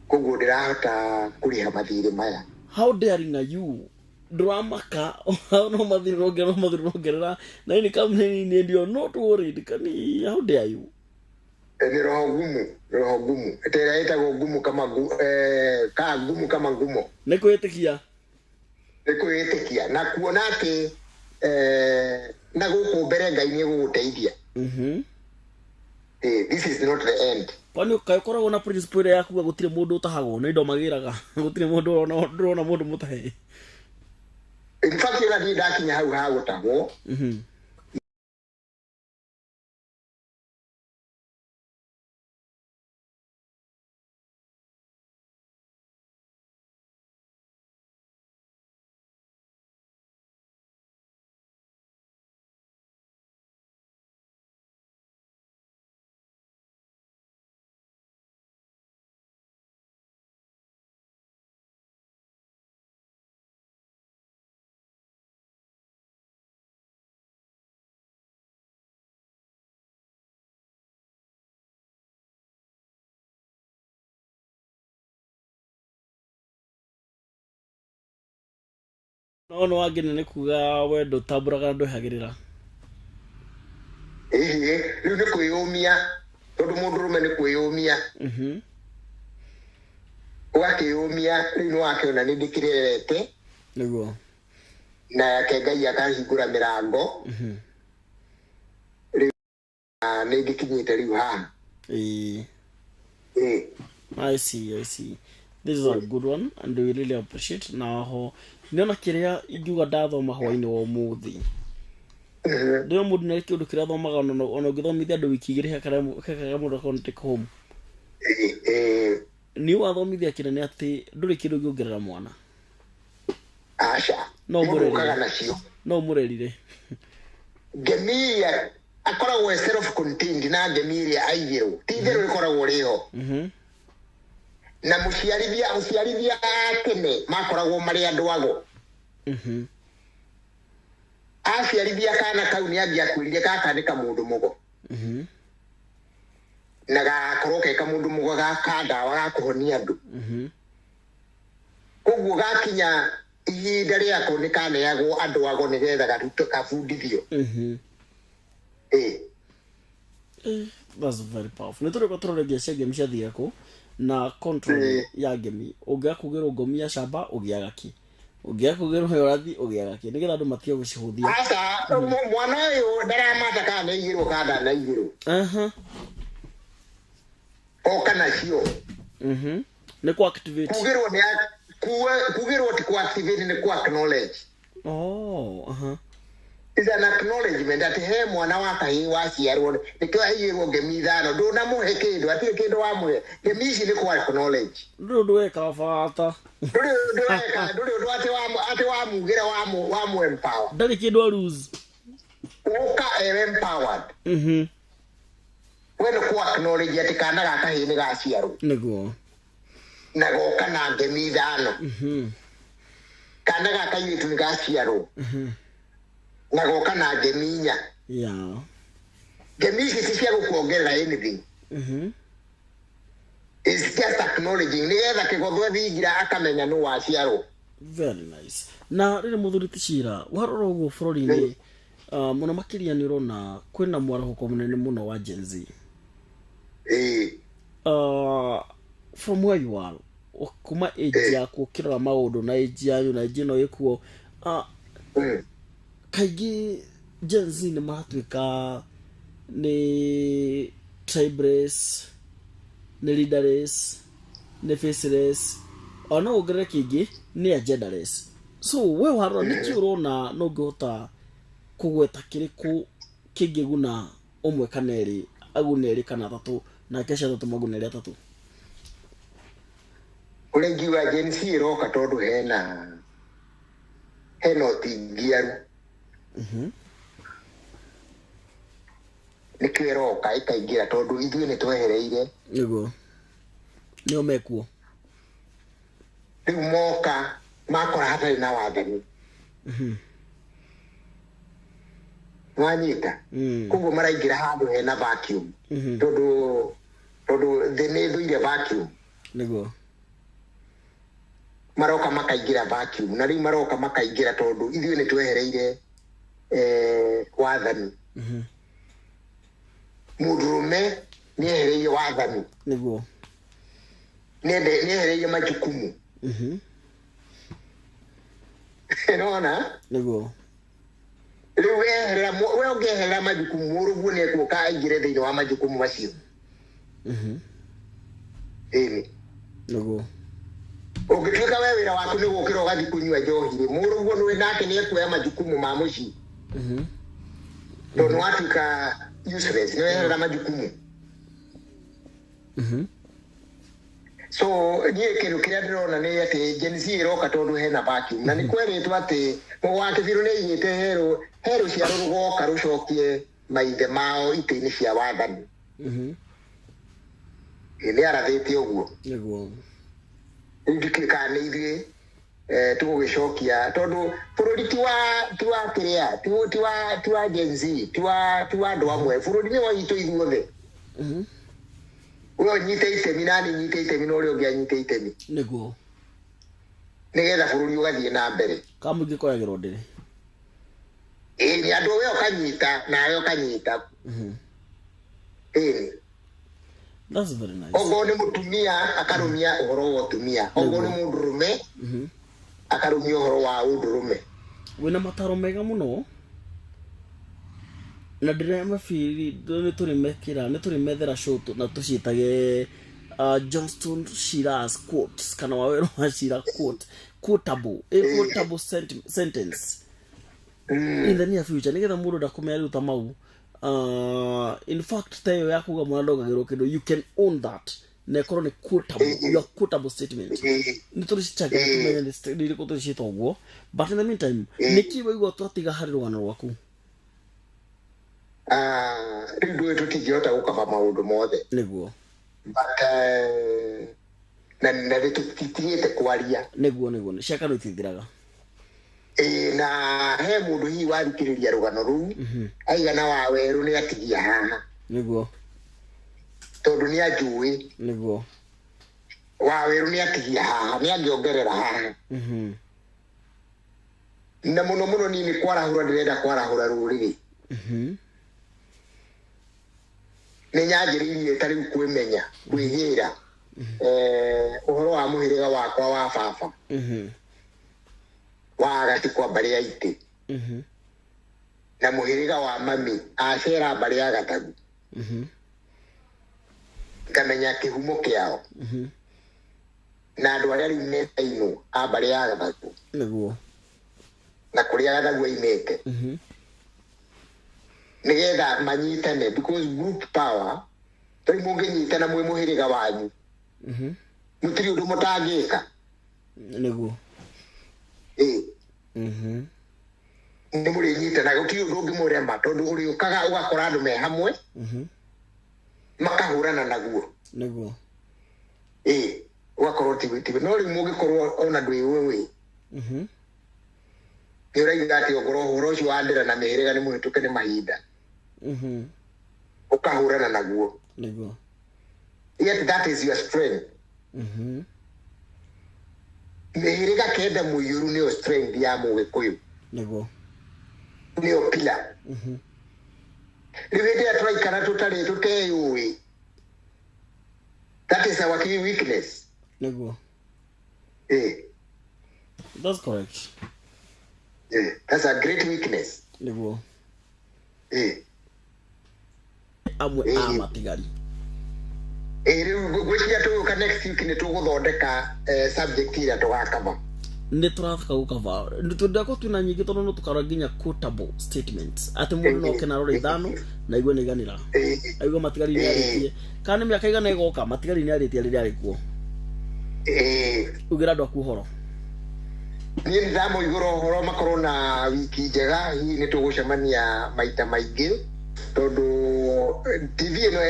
Speaker 1: koguo ndĩrahota kũrĩha mathirĩ maya.
Speaker 2: How daring are you? Ndũramaka no mathirĩ rongerera, no mathirĩ rongerera na income nĩ nini and you are not worried? Kani how dare you?
Speaker 1: Nĩ roho ngumu, nĩ roho ngumu ĩta ĩrĩa ĩtagwo ngumu kama ka ngumu kama ngumo.
Speaker 2: Nĩ kwĩtĩkia.
Speaker 1: Nĩ kwĩĩtĩkia na kuona atĩ na gũkũ mbere Ngai nĩ egũgũteithia. This is not the end.
Speaker 2: Kwani kaĩ ũkoragwo na principle ĩrĩa ya kuga gũtirĩ mũndũ ũtahagwo nĩ indo magĩraga gũtirĩ mũndũ ũrona ndũrona mũndũ mũtahe?
Speaker 1: In fact, ĩra niĩ ndakinya hau ha gũtahwo.
Speaker 2: No no wangĩ nĩ kuga wendo ũtambũraga na ndwehagĩrĩra.
Speaker 1: Ĩhĩ, rĩu nĩ kwĩyũmia, tondũ mũndũrũme nĩ kwĩyũmia. Ũgakĩyũmia rĩu nĩ wakĩona nĩ ndĩkĩrerete.
Speaker 2: Nĩguo.
Speaker 1: Nake Ngai akahingũra mĩrango. Rĩu nĩ ngĩkinyĩte rĩu haha.
Speaker 2: Ĩĩ.
Speaker 1: Ĩĩ.
Speaker 2: I see, I see. This is a good one and we really appreciate. Na ho nĩona kĩrĩa ingiuga ndathoma hwainĩ wa ũmũthĩ. Ndĩo mũndũ nĩ kĩũndũ kĩrĩa athomaga ona ũngĩthomithia andũ wiki igĩrĩ he karĩa mũndũ akorwo take home.
Speaker 1: Ĩĩ, ĩĩ.
Speaker 2: Nĩ wathomithia kĩnene atĩ ndũrĩ kĩndũ ũngĩongerera mwana.
Speaker 1: Aca.
Speaker 2: No
Speaker 1: Mũndũ
Speaker 2: mũrerire.
Speaker 1: ũkaga nacio.
Speaker 2: No mũrerire.
Speaker 1: Ngemi iria akoragwo e self contained na ngemi ĩrĩa aigĩrwo ti itherũ rĩkoragwo rĩho. Na mũciarithia a tene makoragwo marĩ andũ ago. Aciarithia kana kau nĩ angĩakwĩrire gaka nĩ kamũndũ mũgo. Na gakorwo ke kamũndũ mũgo gaka ndawa ga kũhonia andũ. Koguo gakinya ihinda rĩako nĩ kaneagwo andũ ago nĩgetha garutwo kabundithio. Ĩĩ.
Speaker 2: That's very powerful. Nĩ tũrĩko tũrore cia ngemi ciathiaga kũ na control ya ngemi. Ũngĩaga kugĩrwo ngomi ya camba ũgĩaga kĩ? Ũngĩaga kugĩrwo ya ũrathi ũgĩaga kĩ? Nĩgetha andũ matige gũcihũthia.
Speaker 1: Aca, mwana ũyũ ndaramata kana nĩ aigĩrwo kana ndanaigĩrwo. Oka nacio.
Speaker 2: Nĩ ku activate.
Speaker 1: Kugĩrwo nĩ kugĩrwo ti ku activate, nĩ ku acknowledge.
Speaker 2: Oh, aha.
Speaker 1: Is an acknowledgement atĩ he mwana wa kahĩĩ waciarwo nĩkĩo aigĩrwo ngemi ithano, ndũnamũhe kĩndũ, hatirĩ kĩndũ wamũhe, ngemi ici nĩ ku acknowledge.
Speaker 2: Ndũrĩ ũndũ weka bata.
Speaker 1: Ndũrĩ ũndũ weka, ndũrĩ ũndũ atĩ wamugĩra wamu empower.
Speaker 2: Ndarĩ kĩndũ a lose.
Speaker 1: Ũka e empowered. We nĩ ku acknowledge atĩ kana ga kahĩĩ nĩ gaciarwo.
Speaker 2: Nĩguo.
Speaker 1: Na goka na ngemi ithano. Kana ga kairĩtu nĩ gaciarwo. Na goka na ngemi inya. Ngemi ici ti cia gũkuongerera anything. It's just acknowledging nĩgetha kĩgotho thingira akamenya nũ waciarwo.
Speaker 2: Very nice. Na rĩrĩ mũthuri ti Cira, warora ũguo bũrũri-inĩ mũno makĩria nĩ ũrona kwĩna mwarahũko mũnene mũno wa Gen Z.
Speaker 1: Ĩĩ.
Speaker 2: From where you are, kuma age yaku ũkĩrora maũndũ na age yanyu na age ĩno ĩkuo, kaingĩ Gen Z nĩ maratuĩka nĩ tribeless, nĩ leaderless, nĩ faceless, ona no wongerere kĩngĩ nĩ agendaless. So we warora nĩkĩ ũrona no ũngĩhota kũgweta kĩrĩkũ kĩngĩguna ũmwe kana erĩ, agune erĩ kana atatũ, nake acio atatũ magune erĩ atatũ?
Speaker 1: Ũrĩa ingiuga Gen Z ĩroka tondũ hena ũtingiaru. Nĩkĩo ĩroka ĩkaingĩra tondũ ithuĩ nĩ twehereire.
Speaker 2: Nĩguo. Nĩo mekuo.
Speaker 1: Rĩu moka makora hatarĩ na wathani. Nwanyita? Koguo maraingĩra handũ hena vacuum. Tondũ thĩ nĩ ĩthũire vacuum.
Speaker 2: Nĩguo.
Speaker 1: Maroka makaingĩra vacuum. Na rĩu maroka makaingĩra tondũ ithuĩ nĩ twehereire wathani. Mũndũrũme nĩ ehereire wathani.
Speaker 2: Nĩguo.
Speaker 1: Nĩ ehereire majukumu. Nĩwona?
Speaker 2: Nĩguo.
Speaker 1: Rĩu weherera we ũngĩeherera majukumu, mũrũguo nĩ egũka aingĩre thĩinĩ wa majukumu macio. Ĩni.
Speaker 2: Nĩguo.
Speaker 1: Ũngĩtuĩka we wĩra waku nĩ gũkĩra ũgathiĩ kũnyua njohi rĩ, mũrũguo nĩwe nake nĩ ekuoya majukumu ma mũciĩ. Tondũ nĩ watuĩka useless, nĩ weherera majukumu. So niĩ kĩndũ kĩrĩa ndĩrona nĩ atĩ Gen Z ĩroka tondũ hena vacuum, na nĩ kwerĩtwo atĩ Mũgo wa Kĩbirũ nĩ aigĩte he rũciaro rũgoka rũcokie maithe mao itĩ-inĩ cia wathani. Ĩ, nĩ arathĩte ũguo.
Speaker 2: Nĩguo.
Speaker 1: Rĩu ndikĩũĩ kana nĩ ithuĩ tũgũgĩcokia, tondũ bũrũri ti wa kĩrĩa, ti wa Gen Z, ti wa andũ amwe, bũrũri nĩ wa itũ ithuothe. We ũnyite itemi na niĩ nyite itemi na ũrĩa ũngĩ anyite itemi.
Speaker 2: Nĩguo.
Speaker 1: Nĩgetha bũrũri ũgathiĩ na mbere.
Speaker 2: Kamũingĩ koyagĩrwo ndĩrĩ.
Speaker 1: Ĩĩ, nĩ andũ we ũkanyita nawe ũkanyita. Ĩĩ.
Speaker 2: That's very nice.
Speaker 1: Okorwo nĩ mũtumia akarũmia ũhoro wa ũtumia, okorwo nĩ mũndũrũme akarũmia ũhoro wa ũndũrũme.
Speaker 2: Wĩna mataro mega mũno na ndĩrĩa mabiri nĩ tũrĩmekĩra, nĩ tũrĩmethera show na tũciĩtage Johnston Shira's quotes kana Waweru wa Shira quote, quotable, a quotable sentence in the near future, nĩgetha mũndũ ndakũmenya rĩu ta mau. In fact, ta ĩyo ya kuga mwana ndongagĩrwo kĩndũ, you can own that na ĩkorwo nĩ quotable, your quotable statement. Nĩ tũrĩcicangĩra tũmenye nĩ irĩkũ tũrĩciĩta ũguo, but in the meantime, nĩkĩ waigua twatiga harĩ rũgano rwaku?
Speaker 1: Rĩu ndũĩ tũtingĩhota gũkaba maũndũ mothe.
Speaker 2: Nĩguo.
Speaker 1: But na nĩ tũtitigĩte kwaria.
Speaker 2: Nĩguo, nĩguo, ciakano itithiraga.
Speaker 1: Ĩĩ, na he mũndũ hihi wathikĩrĩria rũgano rũu aigana wa werũ nĩ atigia haha.
Speaker 2: Nĩguo.
Speaker 1: Tondũ nĩ anjũĩ.
Speaker 2: Nĩguo.
Speaker 1: Wa werũ nĩ atigia haha, nĩ angĩongerera haha. Na mũno mũno niĩ nĩ kwarahũra ndĩrenda kwarahũra rũrĩrĩ. Nĩ nyanjĩrĩirie ta rĩu kwĩmenya, kwĩgĩra, ũhoro wa mũhĩrĩga wakwa wa baba. Wa gati kwa mbarĩ ya itĩ. Na mũhĩrĩga wa mami acera mbarĩ ya Gatagu. Ngamenya kĩhumo kĩao. Na andũ arĩa rĩu metainwo a mbarĩ ya Gatagu.
Speaker 2: Nĩguo.
Speaker 1: Na kũrĩa Gatagu aimĩte. Nĩgetha manyitane, because group power, tondũ mũngĩnyitana mwĩ mũhĩrĩga wanyu, mũtirĩ ũndũ mũtangĩka.
Speaker 2: Nĩguo.
Speaker 1: Ĩĩ. Nĩ mũrĩnyitana, gũtirĩ ũndũ ũngĩmũrema, tondũ ũrĩũkaga ũgakora andũ me hamwe, makahũrana naguo.
Speaker 2: Nĩguo.
Speaker 1: Ĩĩ, ũgakorwo ti, no rĩu mũngĩkorwo ona ndwĩũĩ, nĩ ũraiga atĩ ongorwo ũhoro ũcio wa ndĩra na mĩhĩrĩga nĩ mũhĩtũke nĩ mahinda. Ũkahũrana naguo.
Speaker 2: Nĩguo.
Speaker 1: Yet that is your strength. Mĩhĩrĩga kenda mũiyũru nĩyo strength ya Mũgĩkũyũ.
Speaker 2: Nĩguo.
Speaker 1: Nĩyo pillar. Rĩu hĩndĩ ĩrĩa tũraikara tũtarĩ tũteyũĩ, that is our key weakness.
Speaker 2: Nĩguo. That's correct.
Speaker 1: That's a great weakness.
Speaker 2: Nĩguo. Amwe a matigari.
Speaker 1: Rĩu ngwĩciria tũgũka next week nĩ tũgũthondeka subject ĩrĩa tũgakaba.
Speaker 2: Nĩ tũrabaka gũkaba. Nĩ tũndako twĩna nyingĩ tondũ no tũkarora nginya quotable statements. Atĩ mũndũ no oke na arore ithano na aigue nĩ iganĩra. Aigue matigari nĩ arĩtie. Kana nĩ mĩaka igana ĩgoka matigari nĩ arĩtie rĩrĩa arĩ kuo. Ugĩra andũ aku ũhoro.
Speaker 1: Niĩ nĩ ndamũigũra ũhoro makorwo na wiki njega, hihi nĩ tũgũcemania maita maingĩ tondũ TV ĩno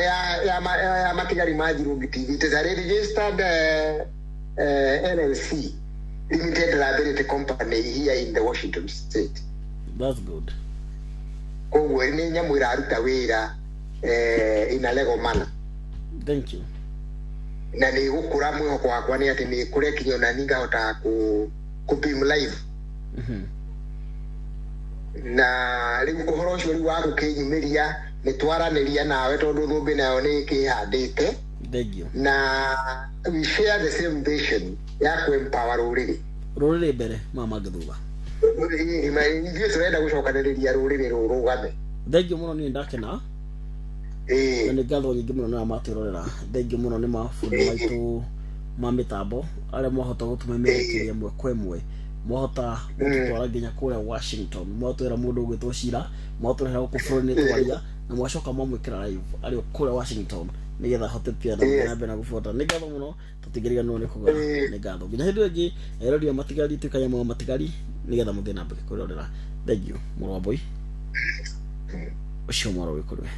Speaker 1: ya matigari ma Njirũngi TV, it is a registered LLC, limited liability company here in the Washington State.
Speaker 2: That's good.
Speaker 1: Koguo nĩ nyamũ ĩraruta wĩra in a legal manner.
Speaker 2: Thank you.
Speaker 1: Na nĩ gũkũra, mwĩhoko wakwa nĩ atĩ nĩ ĩkũre kinya ona niĩ ngahota kũ beam live. Na rĩu ũhoro ũcio rĩu wa gũkĩnyumĩria nĩ twaranĩria nawe tondũ thũmbĩ nayo nĩ ĩkĩhandĩte.
Speaker 2: Thank you.
Speaker 1: Na we share the same vision ya kũ empower rũrĩrĩ.
Speaker 2: Rũrĩrĩ mbere, mama mangĩ thutha.
Speaker 1: Ithuĩ tũrenda gũcokanĩrĩria rũrĩrĩ rũrũgame.
Speaker 2: Thengiũ mũno, niĩ ndakena. Na nĩ ngatho nyingĩ mũno nĩ arĩa matwĩrorera. Thengiũ mũno nĩ mabundi maitũ ma mĩtambo arĩa mwahota gũtũmemerekeria ĩmwe kwa ĩmwe, mwahota gũtũtwara nginya kũrĩa Washington, mwatwĩra mũndũ ũgwĩtwo Cira, mwatũrehera gũkũ bũrũri-inĩ twaria, na mwacoka mwamwĩkĩra live arĩ o kũrĩa Washington nĩgetha ahote pia na gũthiĩ na mbere na gũbuata. Nĩ ngatho mũno, tũtingĩriganĩrwo nĩ kuga nĩ ngatho. Nginya hĩndĩ ĩyo ĩngĩ, erori a matigari, tuĩka nyamũ ya matigari nĩgetha mũthiĩ na mbere kwĩrorera. Thengiũ mũrũ wa mbũi ũcio mwarũ wĩ kũrĩ we.